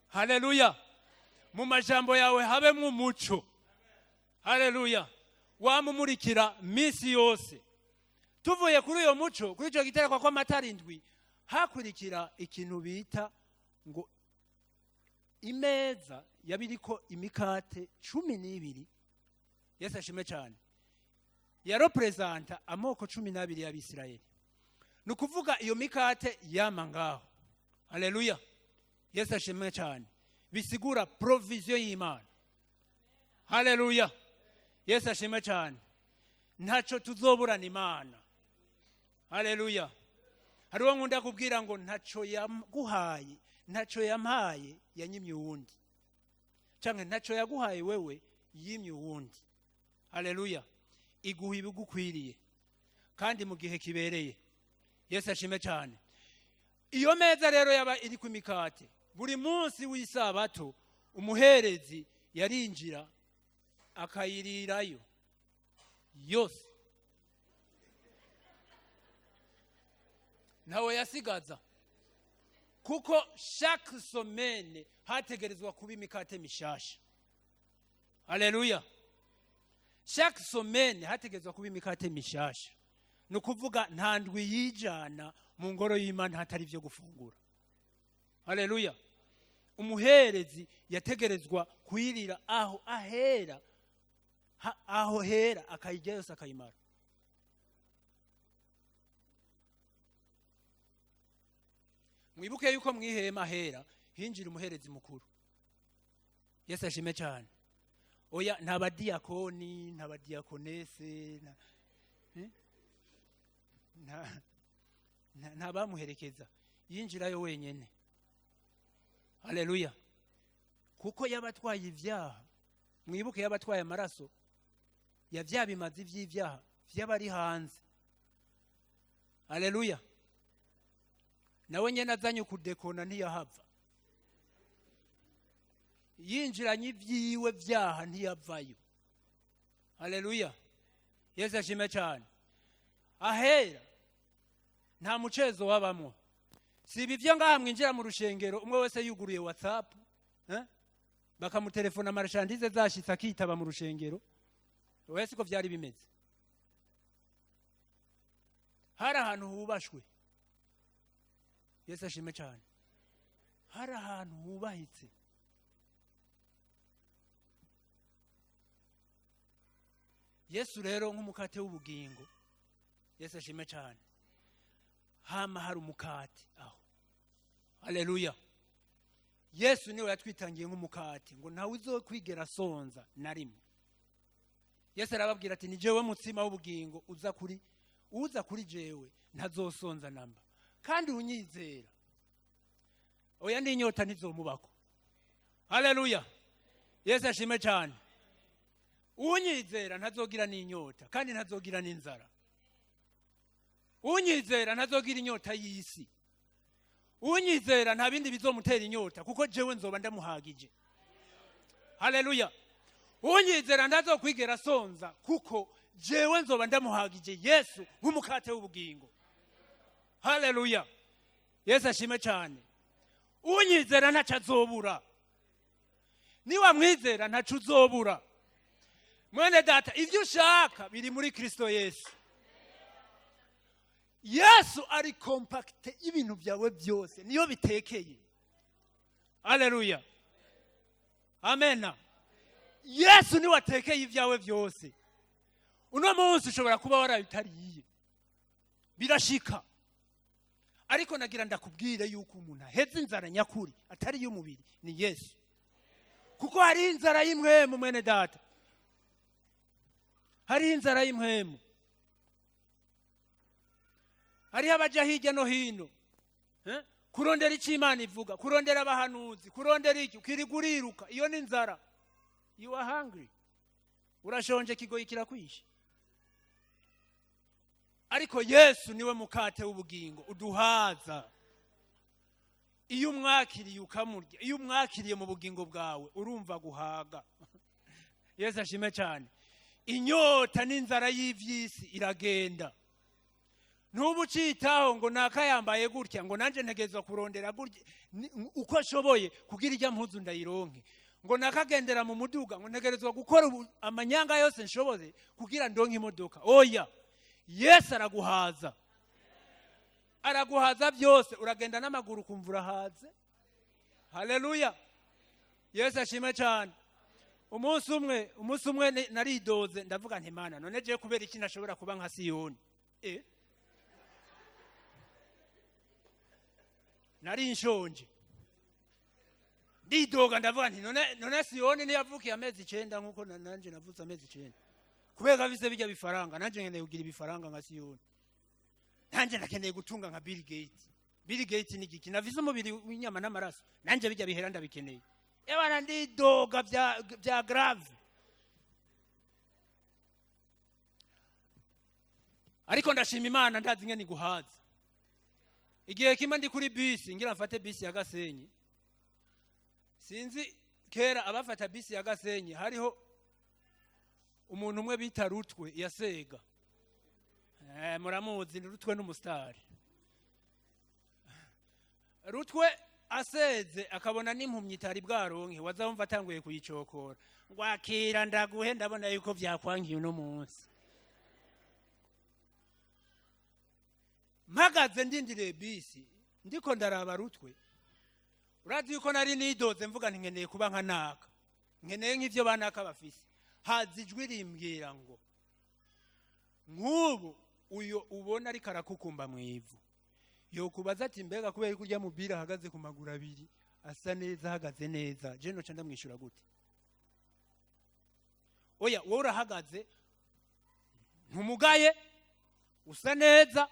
Haleluya! Mu majambo yawe habemo umuco. Haleluya! Wamumurikira minsi yose. Tuvuye kuri uyo muco, kuri icyo giterekwa kw'amatara indwi, hakurikira ikintu bita ngo imeza yabiriko imikate 12. Yesu ashime cyane. Yareprésenta amoko 12 y'Abisirayeli. Ni ukuvuga iyo mikate yama ngaho. Haleluya! Yesu ashimwe cyane. Bisigura provision y'Imana. Haleluya! Yesu ashimwe cyane. Ntacyo tuzoburana Imana. Haleluya. Hariho nkunda kubwira ngo ntaco yaguhaye, ntaco yampaye, yanyimye uwundi, canke ntaco yaguhaye wewe, yimye uwundi. Haleluya. Iguha ibigukwiriye kandi mu gihe kibereye. Yesu ashime cyane. Iyo meza rero yaba iri ku mikate, buri munsi w'isabato umuherezi yarinjira akayirirayo yose, ntawe yasigaza, kuko chaque semaine hategerezwa kuba imikate mishasha. Haleluya. Chaque semaine hategerezwa kuba imikate mishasha. Ni ukuvuga nta ndwi yijana mu ngoro y'Imana hatari ibyo gufungura. Haleluya. Umuherezi yategerezwa kuyirira aho ahera, aho hera, akayirya yose akayimara. Mwibuke yuko mwihema hera hinjira umuherezi mukuru. Yesu ashime cyane. Oya, nta badiyakoni, nta badiyakonese, nta bamuherekeza, yinjirayo wenyene. Haleluya. Kuko yabatwaye ivyaha. Mwibuke yabatwaye amaraso ya vya bimazi vy'ivyaha vy'abari hanze. Haleluya. Nawe nyene azanye kudekona ntiyahava, yinjiranye ivyiwe vyaha ntiyavayo. Haleluya. Yesu ashime cyane. Ahera nta mucezo wabamwo. Si ibi vyo ngaha mwinjira mu rushengero umwe wese yuguruye WhatsApp, bakamutelefona marchandise zashitse akitaba mu rushengero. Oya, siko vyari bimeze. Hari ahantu hubashwe. Yesu ashime cyane. Hari ahantu hubahitse. Yesu rero nk'umukate w'ubugingo, Yesu ashime cyane, hama hari umukate aho. Haleluya. Yesu niwe yatwitangiye nk'umukate, ngo ntawe uzokwigera asonza na rimwe. Yesu arababwira ati ni jewe mutsima w'ubugingo, uza kuri jewe ntazosonza namba, kandi unyizera oya n'inyota ntizomubako. Haleluya. Yesu ashime cyane. Unyizera ntazogira n'inyota kandi ntazogira n'inzara. Unyizera ntazogira inyota y'isi. Unyizera nta bindi bizomutera inyota, kuko jewe nzoba ndamuhagije. Haleluya. Unyizera ntazokwigera asonza, kuko jewe nzoba ndamuhagije Yesu nk'umukate w'ubugingo. Haleluya. Yesu ashime cyane. Unyizera ntaco azobura. Niba mwizera ntaco uzobura. Mwene data, ivyo ushaka biri muri Kristo Yesu. Yesu ari compacte ibintu byawe byose, niyo bitekeye. Haleluya. Amena. Yesu niwe atekeye ibyawe byose. Uno munsi ushobora kuba warabitariye, birashika, ariko nagira ndakubwire yuko umuntu aheze inzara nyakuri atari y'umubiri ni Yesu. Kuko hari inzara y'imwemu, mwene data. Hari inzara y'imwemu. Hariho abaja hirya no hino, kurondera icyo Imana ivuga, kurondera abahanuzi, kurondera iki, ukiriga uriruka. Iyo ni inzara. You are hungry. Urashonje, kigoyi kirakwishe. Ariko Yesu niwe mukate w'ubugingo uduhaza. Iyo umwakiriye ukamurya, iyo umwakiriye mu bugingo bwawe, urumva guhaga. Yesu ashime cyane. Inyota n'inzara y'ivyisi iragenda. Ntubu ucitaho ngo naka yambaye gutya, ngo nanje ntegerezwa kurondera gutya uko ashoboye kugira ijya mpuzu ndayironke, ngo nakagendera mu muduga, ngo ntegerezwa gukora amanyanga yose nshoboye kugira ndonke imodoka. Oya, Yesu araguhaza. Araguhaza byose. Uragenda n'amaguru ukumva urahaze. Haleluya. Yesu ashime cyane. Umunsi umwe naridoze, ndavuga nti Mana, none je kubera iki ntashobora kuba nka Siyoni? Nari nshonje, ndidoga, ndavuga nti none Siyoni ntiyavukiye amezi 9 nkuko nanje navutse amezi 9? Kubera afise bijya bifaranga, nanje nkeneye kugira ibifaranga nka Siyoni. Nanjye ndakeneye gutunga nka Bill Gates. Bill Gates ni giki? Nafise umubiri w'inyama n'amaraso, nanjye bijya bihera ndabikeneye. Ebana, ndidoga bya grave. Ariko ndashima Imana, ndazi ingene iguhaza. Igihe kimwe ndi kuri bisi, ngira mfate bisi ya Gasenyi. Sinzi kera abafata bisi ya Gasenyi, hariho umuntu umwe bita Rutwe yasega. Muramuzi, ni Rutwe n'umusitari. Rutwe aseze akabona n'impumyi itari bwaronke, waza wumva atanguye kuyicokora ngo: "Akira ndaguhe, ndabona yuko byakwankiye uno munsi." Mpagaze ndindiriye bisi, ndiko ndaraba Rutwe. Urazi yuko nari nidoze, mvuga nti: "Nkeneye kuba nka naka, nkeneye nk'ivyo banaka bafise." Haza ijwi rimbwira ngo: "Nk'ubu uyo ubona ariko arakukumba mu ivu, yokubaza ati: 'Mbega kubera ko urya mubiri ahagaze ku maguru abiri, asa neza, ahagaze neza, je noca ndamwishyura gute?" Oya, wowe urahagaze, ntumugaye, usa neza,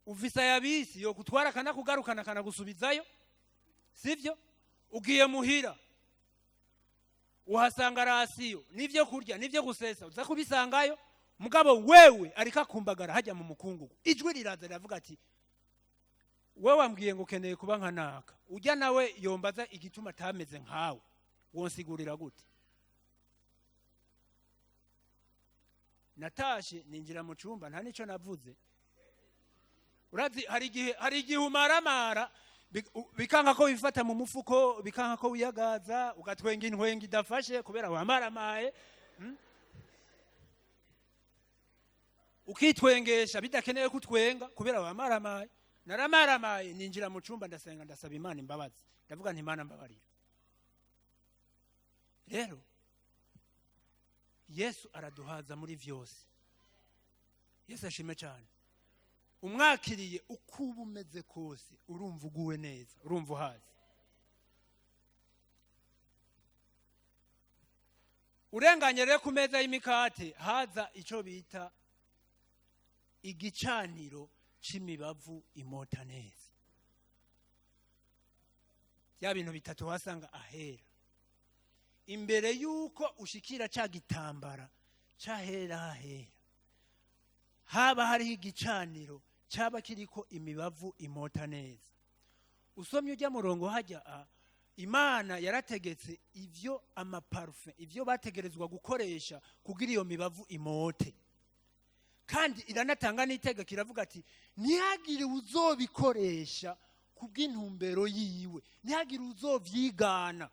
ufise aya bisi yokutwara akanakugarukana akanagusubizayo, sivyo? Ugiye muhira uhasanga ration n'ivyo kurya n'ivyo gusesa, uza kubisangayo. Mugabo wewe ariko akumbagara hajya mu mukungugu. Ijwi riraza riravuga ati: "Wewe wambwiye ngo ukeneye kuba nka naka, ujya nawe yombaza igituma atameze nkawe, wonsigurira gute?" Natashe ninjira mu cumba, nta nico navuze. Urazi hari igihe umaramara, bikanka ko wifata mu mufuko, bikanka ko wiyagaza, ugatwenga intwenga idafashe kubera wamaramaye. Ukitwengesha bidakeneye kutwenga kubera wamaramaye. Naramaramaye, ninjira mu cumba, ndasenga, ndasaba Imana imbabazi, ndavuga nti: "Imana, mbabarira." Rero Yesu araduhaza muri vyose. Yesu ashime cyane. Umwakiriye, uko uba umeze kose, urumva uguwe neza, urumva uhaze. Urenganye rero ku meza y'imikate, haza icyo bita igicaniro c'imibavu imota neza. Bya bintu bitatu wasanga ahera, imbere y'uko ushikira ca gitambara c'ahera hahera, haba hariho igicaniro cyaba kiriko imibavu imota neza. Usomye ujya murongo hajya a, Imana yarategetse ivyo amaparufe, ivyo bategerezwa gukoresha kugira iyo mibavu imote. Kandi iranatanga n'itegeko, iravuga ati: "Ntihagire uzobikoresha kubw'intumbero yiwe, ntihagire uzovyigana."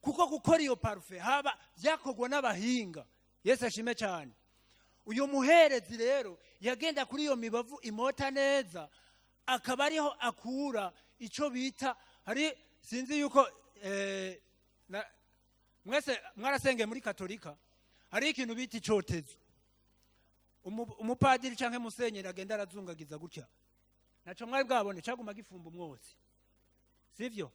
Kuko gukora iyo parufe haba byakorwa n'abahinga. Yesu ashime cyane. Uyu muherezi rero yagenda kuri iyo mibavu imota neza, akaba ariho akura icyo bita, hari, sinzi yuko mwese mwarasengeye muri Katolika, hari ikintu bita icotezo. Umupadiri canke musenyeri agenda arazungagiza gutya. Naco mwari bwabone caguma gifumba umwotsi, sivyo?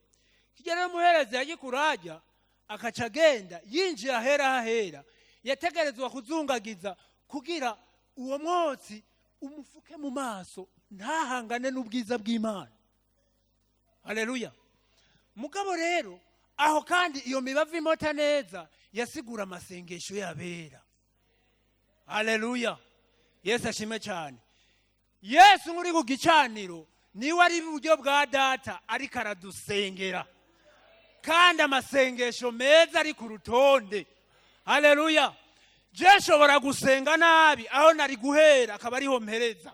Kijya rero umuherezi yagikurajya, akaca agenda yinjiye ahera hahera, yategerezwa kuzungagiza kugira uwo mwotsi umufuke mu maso, ntahangane n'ubwiza bw'Imana. Haleluya! Mugabo rero aho kandi iyo mibavu imota neza yasigura amasengesho y'abera. Haleluya! Yesu ashime cyane. Yesu nk'uri ku gicaniro, niwe ari iburyo bwa Data, ariko aradusengera, kandi amasengesho meza ari ku rutonde. Haleluya! Je nshobora gusenga nabi, aho nari guhera akaba ariho mpereza,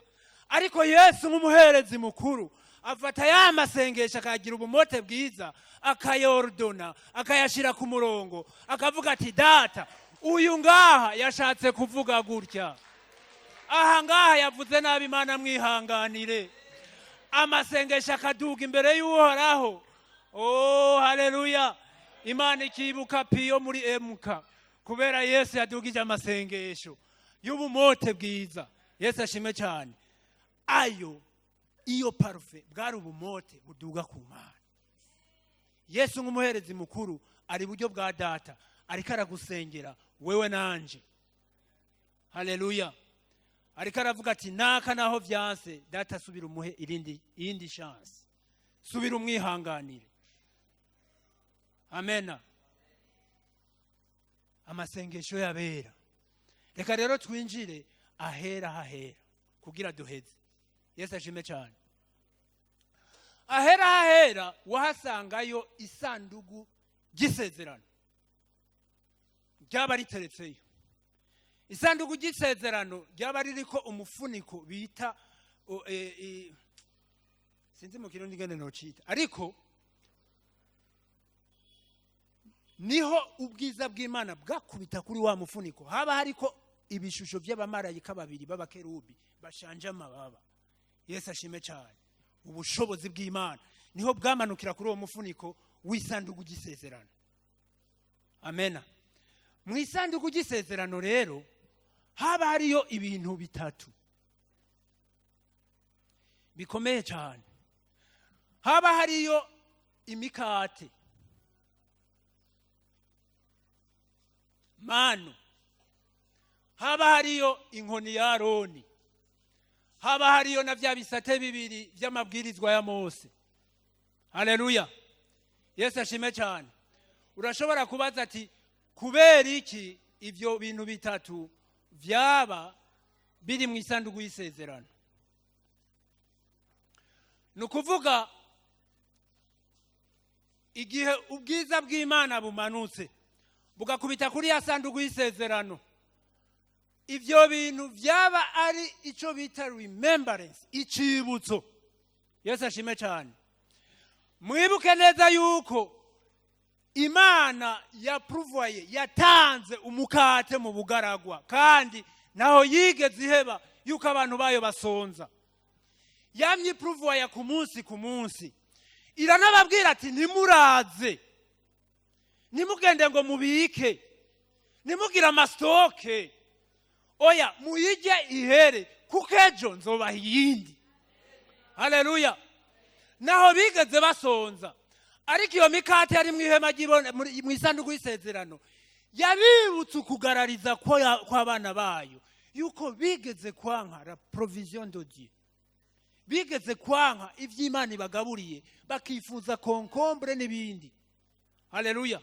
ariko Yesu nk'umuherezi mukuru afata ya masengesho akayagira ubumote bwiza, akayordona, akayashyira ku murongo, akavuga ati: "Data, uyu ngaha yashatse kuvuga gutya, aha ngaha yavuze nabi, Imana mwihanganire." Amasengesho akaduga imbere y'Uhoraho. Oh, haleluya! Imana ikibuka Piyo muri emuka kubera Yesu yadugije amasengesho y'ubumote bwiza. Yesu ashime cyane. Ayo iyo parufe bwari ubumote buduga ku Mana. Yesu nk'umuherezi mukuru ari buryo bwa Data, ariko aragusengera wewe nanje. Haleluya! Ariko aravuga ati: "Naka naho vyanse, Data, subira umuhe irindi, iyindi chance, subira umwihanganire." Amena. Amasengesho y'abera. Reka rero twinjire ahera hahera kugira duheze. Yesu ashime cyane. Ahera hahera wahasangayo isandugu ry'isezerano ryaba riteretseyo. Isanduku ry'isezerano ryaba ririko umufuniko bita sinzi mu Kirundi ngene nocita, ariko niho ubwiza bw'Imana bwakubita kuri wa mufuniko. Haba hariko ibishusho by'abamarayika babiri b'abakerubi bashanje amababa. Yesu ashime cyane. Ubushobozi bw'Imana niho bwamanukira kuri uwo mufuniko w'isanduku ry'isezerano. Amena. Mu isanduku ry'isezerano rero haba hariyo ibintu bitatu bikomeye cyane. Haba hariyo imikate, manu, haba hariyo inkoni ya Aroni, haba hariyo na bya bisate bibiri by'amabwirizwa ya Mose. Haleluya, Yesu ashime cyane. Urashobora kubaza ati: "Kubera iki ibyo bintu bitatu byaba biri mu isanduku y'isezerano?" Ni ukuvuga, igihe ubwiza bw'Imana bumanutse bugakubita kuri ya sanduku y'isezerano, ibyo bintu byaba ari icyo bita remembrance, icibutso. Yesu ashime cyane. Mwibuke neza yuko Imana yapuruvaye, yatanze umukate mu bugaragwa, kandi naho yigeze iheba yuko abantu bayo basonza. Yamye ipuruvaye ku munsi ku munsi, iranababwira ati: "Ntimuraze, ntimugende ngo mubike, ntimugire ama stock, oya, muyige ihere, kuko ejo nzobaha iyindi." Haleluya. Naho bigeze basonza, ariko iyo mikate yari mu ihema mu isanduku y'isezerano yabibutse ukugarariza kw'abana bayo, yuko bigeze kwanka la provision de Dieu, bigeze kwanka iby'Imana ibagaburiye, bakifuza concombre n'ibindi. Haleluya,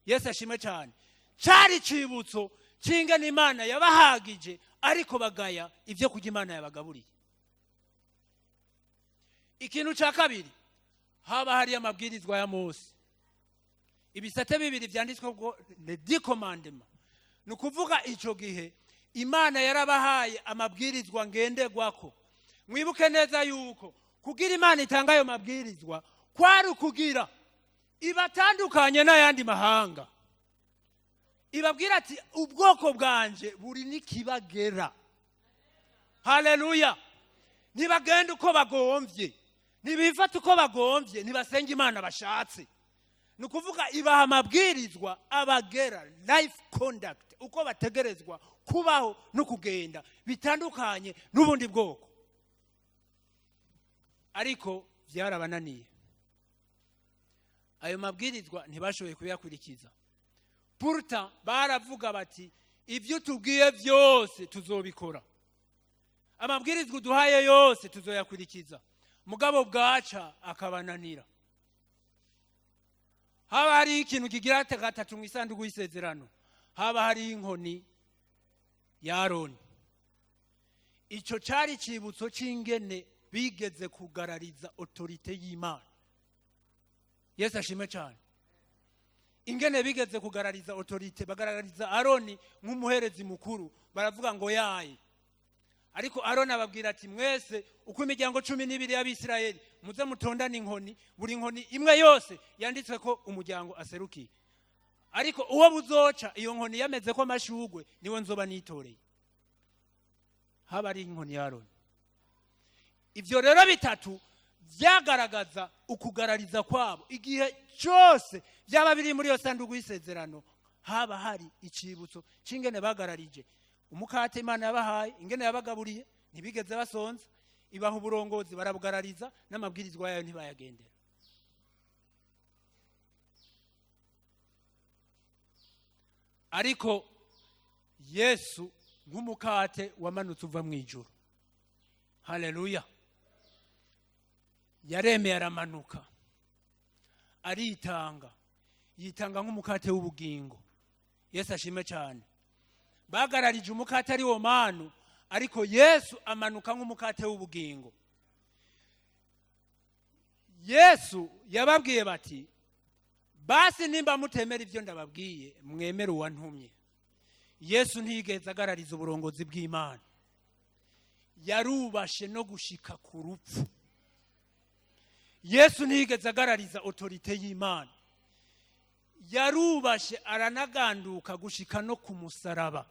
Yesu ashimwe cyane. Cyari icibutso cy'ingana Imana yabahagije, ariko bagaya ibyo kurya Imana yabagaburiye. Ikintu cya kabiri, haba hariyo amabwirizwa ya Mose, ibisate bibiri byanditswe ngo les 10 commandements. Ni ukuvuga, icyo gihe Imana yarabahaye amabwirizwa ngenderwako. Mwibuke neza yuko kugira Imana itanga ayo mabwirizwa kwari ukugira ibatandukanye n'ayandi mahanga, ibabwira ati: "Ubwoko bwanje buri n'ikibagera." Haleluya. Ntibagenda uko bagombye, ntibifata uko bagombye, ntibasenga Imana bashatse. Ni ukuvuga, ibaha amabwirizwa abagera, life conduct, uko bategerezwa kubaho no kugenda bitandukanye n'ubundi bwoko. Ariko byarabananiye, ayo mabwirizwa ntibashoboye kuyakurikiza. Pourtant baravuga bati: "Ibyo tubwiye byose tuzobikora, amabwirizwa uduhaye yose tuzoyakurikiza." Mugabo bwaca akabananira. Haba hariho ikintu kigira gatatu mu isanduku y'isezerano, haba hariho inkoni ya Aroni. Icyo cyari icibutso cy'ingene bigeze kugarariza autorité y'Imana. Yesu ashime cyane. Ingene bigeze kugarariza autorité, bagaragariza Aroni nk'umuherezi mukuru, baravuga ngo yaye. Ariko Aroni ababwira ati: "Mwese uko imiryango 12 y'Abisirayeli, muze mutondane inkoni, buri nkoni imwe yose yanditswe ko umuryango aserukiye. Ariko uwo buzoca iyo nkoni yameze ko amashugwe, niwe nzoba nitoreye." Haba ari inkoni ya Aroni. Ibyo rero bitatu byagaragaza ukugarariza kwabo. Igihe cyose byaba biri muri iyo sanduku y'isezerano, haba hari icibutso cy'ingene bagararije umukate Imana yabahaye, ingene yabagaburiye, ntibigeze basonza, ibaha uburongozi barabugarariza, n'amabwirizwa yayo ntibayagendera. Ariko Yesu Nk'umukate wamanutse uva mu ijuru. Haleluya! Yaremeye, aramanuka, aritanga, yitanga nk'umukate w'ubugingo. Yesu ashime cyane. Bagararije umukate ari wo manu, ariko Yesu amanuka nk'umukate w'ubugingo. Yesu yababwiye bati: "Basi nimba mutemera ibyo ndababwiye, mwemere uwantumye." Yesu ntiyigeze agarariza uburongozi bw'Imana, yarubashe no gushika ku rupfu. Yesu ntiyigeze agarariza autorité y'Imana, yarubashe, aranaganduka gushika no ku musaraba.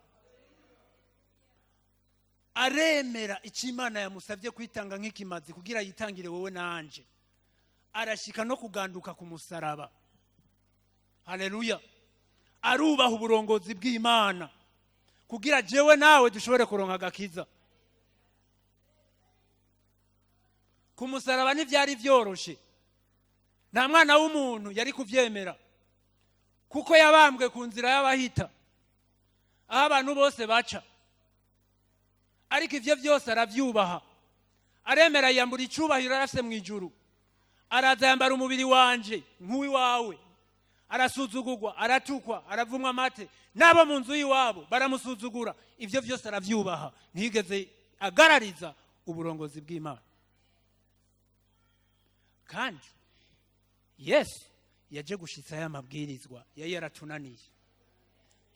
Aremera icyo Imana yamusabye, kwitanga nk'ikimazi kugira yitangire wowe nanje. Arashika no kuganduka ku musaraba. Haleluya! Arubaha uburongozi bw'Imana kugira jewe nawe dushobore kuronka agakiza. Ku musaraba ntibyari byoroshe, nta mwana w'umuntu yari kubyemera, kuko yabambwe ku nzira y'abahita, aho abantu bose baca. Ariko ibyo byose arabyubaha, aremera, yiyambura icyubahiro arafise mu ijuru, araza yambara umubiri wanje nk'uwiwawe. Arasuzugurwa, aratukwa, aravumwa amate, n'abo mu nzu y'iwabo baramusuzugura. Ibyo byose arabyubaha, ntiyigeze agarariza uburongozi bw'Imana. Kandi Yesu yaje gushitsa aya mabwirizwa yari yaratunaniye,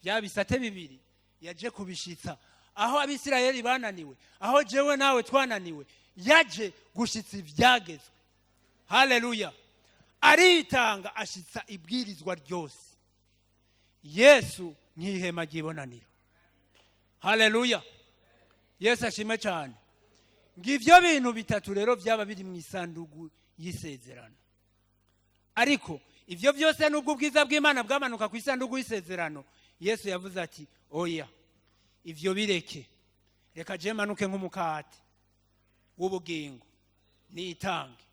bya bisate bibiri yaje kubishitsa. Aho Abisirayeli bananiwe, aho jewe nawe twananiwe, yaje gushitsa ibyagezwe. Haleluya! Aritanga, ashitsa ibwirizwa ryose. Yesu nk'ihema ry'ibonaniro. Haleluya! Yesu ashime cyane. Ngivyo bintu bitatu rero byaba biri mu isandugu y'isezerano. Ariko ivyo byose, nubwo ubwiza bw'Imana bwamanuka ku isandugu y'isezerano, Yesu yavuze ati: "Oya, ivyo bireke, reka je manuke nk'umukate w'ubugingo, nitange.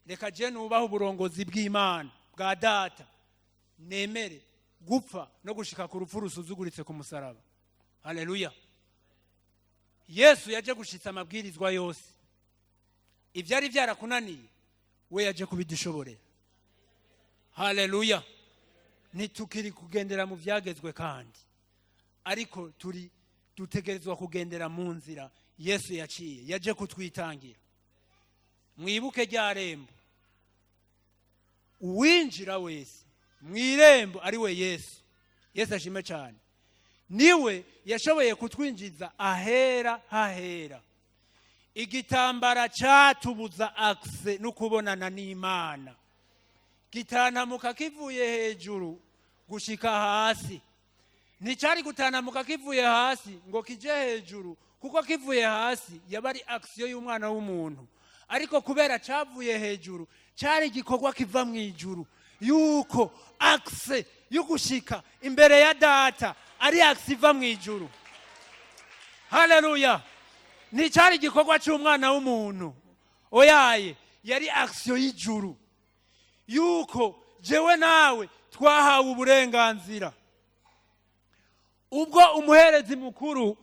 Reka je nubahe uburongozi bw'Imana bwa Data, nemere gupfa no gushika ku rupfu rusuzuguritse ku musaraba." Haleluya! Yesu yaje gushitsa amabwirizwa yose. Ivyari byarakunaniye, we yaje kubidushoborera. Haleluya! Ntitukiri kugendera mu byagezwe kandi, ariko turi dutegerezwa kugendera mu nzira Yesu yaciye. Yaje kutwitangira. Mwibuke rya rembo: uwinjira wese mu irembo ari we Yesu. Yesu ashime cyane. Niwe yashoboye kutwinjiza ahera hahera. Igitambara cyatubuza accès no kubonana n'Imana gitanamuka kivuye hejuru gushika hasi. Nticyari gutanamuka kivuye hasi ngo kije hejuru, kuko kivuye hasi yaba ari action y'umwana w'umuntu. Ariko kubera cyavuye hejuru, cyari igikorwa kiva mu ijuru, yuko accès yo gushika imbere ya Data ari accès iva mu ijuru. Haleluya! Nticyari igikorwa cy'umwana w'umuntu, oyaye, yari action y'ijuru, yuko jewe nawe twahawe uburenganzira. Ubwo umuherezi mukuru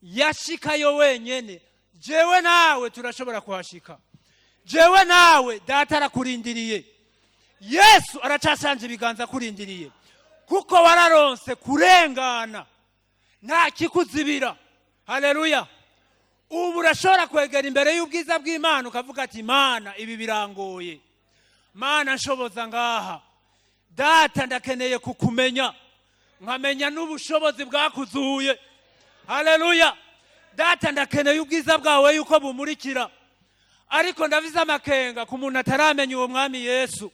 yashikayo wenyene, jewe nawe turashobora kuhashika. Jewe nawe, Data arakurindiriye. Yesu aracashanje ibiganza akurindiriye, kuko wararonse kurengana, nta kikuzibira. Haleluya! Ubu urashobora kwegera imbere y'ubwiza bw'Imana, ukavuga ati: "Mana, ibi birangoye. Mana, nshoboza ngaha. Data, ndakeneye kukumenya, nkamenya n'ubushobozi bwakuzuye." Haleluya! "Data, ndakeneye ubwiza bwawe yuko bumurikira, ariko ndavize amakenga ku muntu ataramenya uwo Mwami Yesu."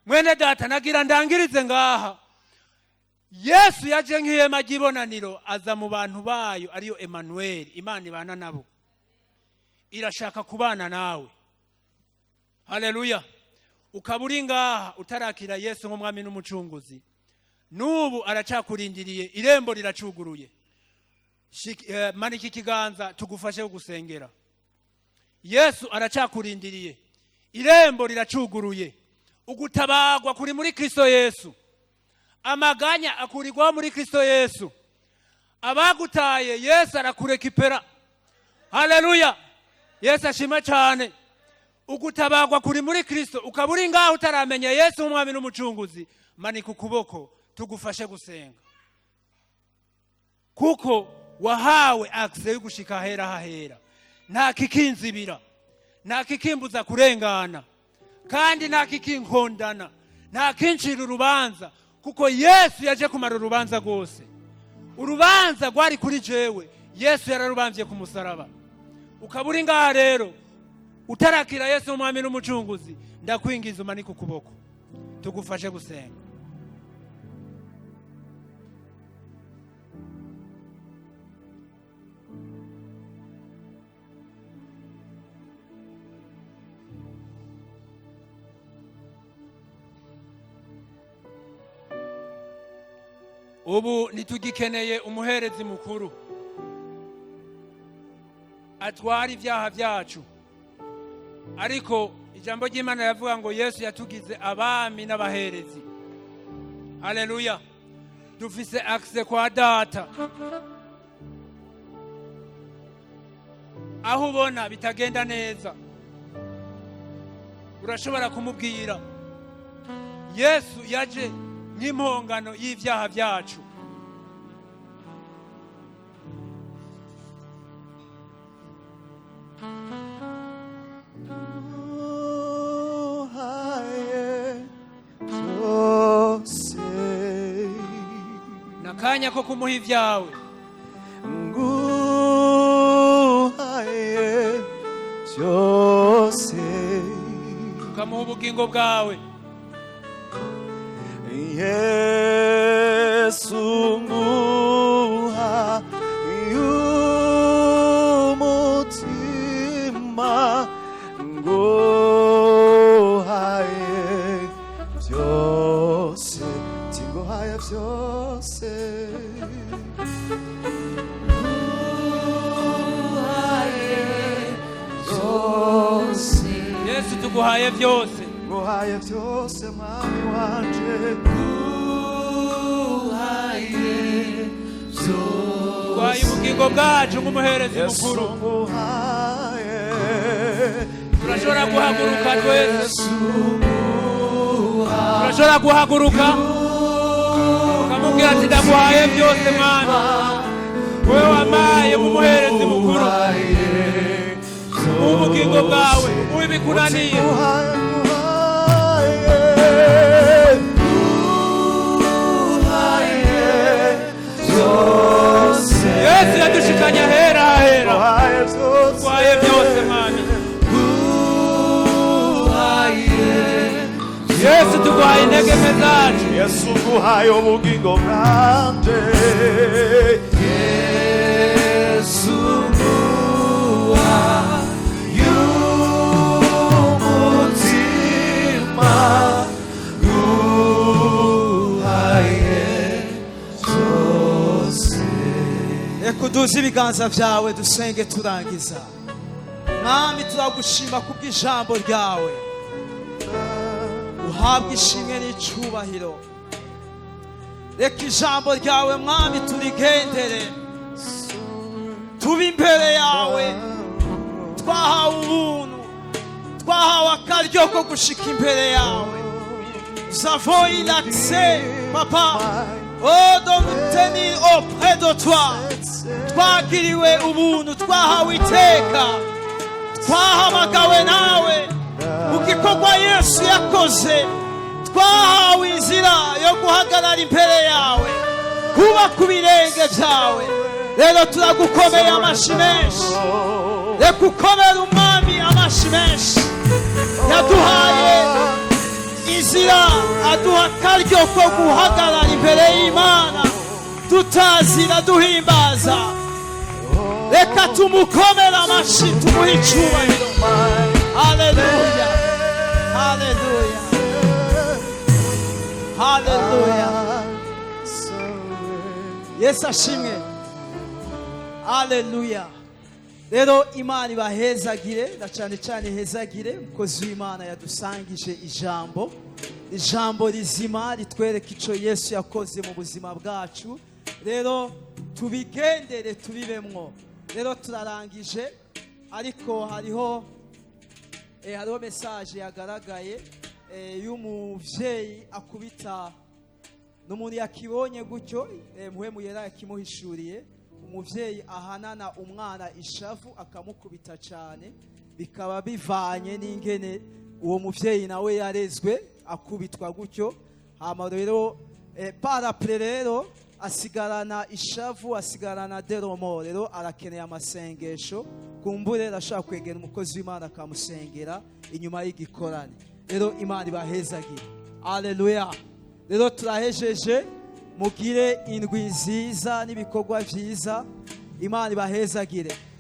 Mwene Data, nagira ndangirize ngaha. Yesu yaje nk'ihema ry'ibonaniro, aza mu bantu bayo, ariyo Emanuweli, Imana ibana nabo. Irashaka kubana nawe. Haleluya! Ukaba uri ngaha utarakira Yesu nk'Umwami n'Umucunguzi, n'ubu aracakurindiriye, irembo riracuguruye. Manika ikiganza tugufashe gusengera. Yesu aracakurindiriye, irembo riracuguruye. Ugutabagwa kuri muri Kristo Yesu, amaganya akurirwaho muri Kristo Yesu. Abagutaye, Yesu arakurekipera. Haleluya! Yesu ashima cyane. Ugutabagwa kuri muri Kristo. Ukaba uri ngaho utaramenya Yesu nk'Umwami n'Umucunguzi, manika ukuboko tugufashe gusenga, kuko wahawe accès yo gushika ahera hahera. Nta kikinzibira, nta kikimbuza kurengana, kandi nta kikinkondana, nta kincira urubanza, kuko Yesu yaje kumara urubanza rwose. Urubanza rwari kuri jewe, Yesu yararubambye ku musaraba. Ukaba uri ngaha rero utarakira Yesu Umwami n'Umucunguzi, ndakwingiza umanike ukuboko tugufashe gusenga. Ubu ntitugikeneye umuherezi mukuru atwara ibyaha byacu, ariko ijambo ry'Imana yavuga ngo Yesu yatugize abami n'abaherezi. Haleluya! Dufise accès kwa Data. Aho ubona bitagenda neza, urashobora kumubwira. Yesu yaje nk'impongano y'ibyaha byacu. Nguhaye byose. Nakanya ko kumuha ibyawe. Nguhaye byose. Ukamuha ubugingo bwawe. Yesu, nguha umutima, nguhaye byose, tinguhaye byose. Nguhaye byose. Yesu, tuguhaye byose. Nguhaye byose, Mwami wanje. Tuguhaye ubugingo bwacu nk'umuherezi Yesu, mukuru. nguhaye. Turashobora guhaguruka twese, turashobora guhaguruka ukamubwira ati: "Ndaguhaye byose, Mwami, wowe wamaye nk'umuherezi mukuru." Ubugingo bwawe, ubikunaniye. Nguhaye, nguhaye, nguhaye byose. Yesu yadushikanye ahera hahera. Nguhaye byose. Tuguhaye byose, Mwami Yesu, tuguhaye intege nke zacu. Yesu, nguhaye ubugingo bwanje. Yesu, nguhaye umutima, nguhaye byose. Reka uduze ibiganza byawe dusenge turangiza. Mwami, turagushima kubw'ijambo ryawe. Uhabwe ishimwe n'icyubahiro. Reka ijambo ryawe, Mwami, turigendere, tube imbere yawe. Twahawe ubuntu, twahawe akaryo ko gushika imbere yawe. Nous avons eu l'accès, Papa, oh, de nous tenir auprès de toi. Twagiriwe ubuntu, twahawe iteka, twahamagawe nawe mu gikorwa Yesu yakoze. Twahawe inzira yo guhagarara imbere yawe, kuba ku birenge byawe. Rero turagukomeye amashi menshi. Reka ukomere Umwami amashi menshi. Yaduhaye inzira, aduha akaryo ko guhagarara imbere y'Imana, tutazira, duhimbaza. Reka tumukomere amashi, tumuhe icyubahiro. Haleluya, haleluya, haleluya! Yesu ashimwe! Haleluya! Rero Imana ibahezagire, na cyane cyane ihezagire umukozi w'Imana yadusangije ijambo, ijambo rizima ritwereka icyo Yesu yakoze mu buzima bwacu. Rero tubigendere, tubibemwo. Rero turarangije, ariko hariho message yagaragaye y'umuvyeyi akubita n'umuntu yakibonye gutyo, Mpwemu Yera yakimuhishuriye. Umuvyeyi ahanana umwana ishavu, akamukubita cyane, bikaba bivanye n'ingene uwo muvyeyi nawe yarezwe akubitwa gutyo. Hama rero par après rero asigarana ishavu, asigarana des remords. Rero arakeneye amasengesho. Kumbure arashaka kwegera umukozi w'Imana akamusengera inyuma y'igikorane. Rero Imana ibahezagire. Aleluya. Rero turahejeje. Mugire indwi nziza n'ibikorwa byiza. Imana ibahezagire.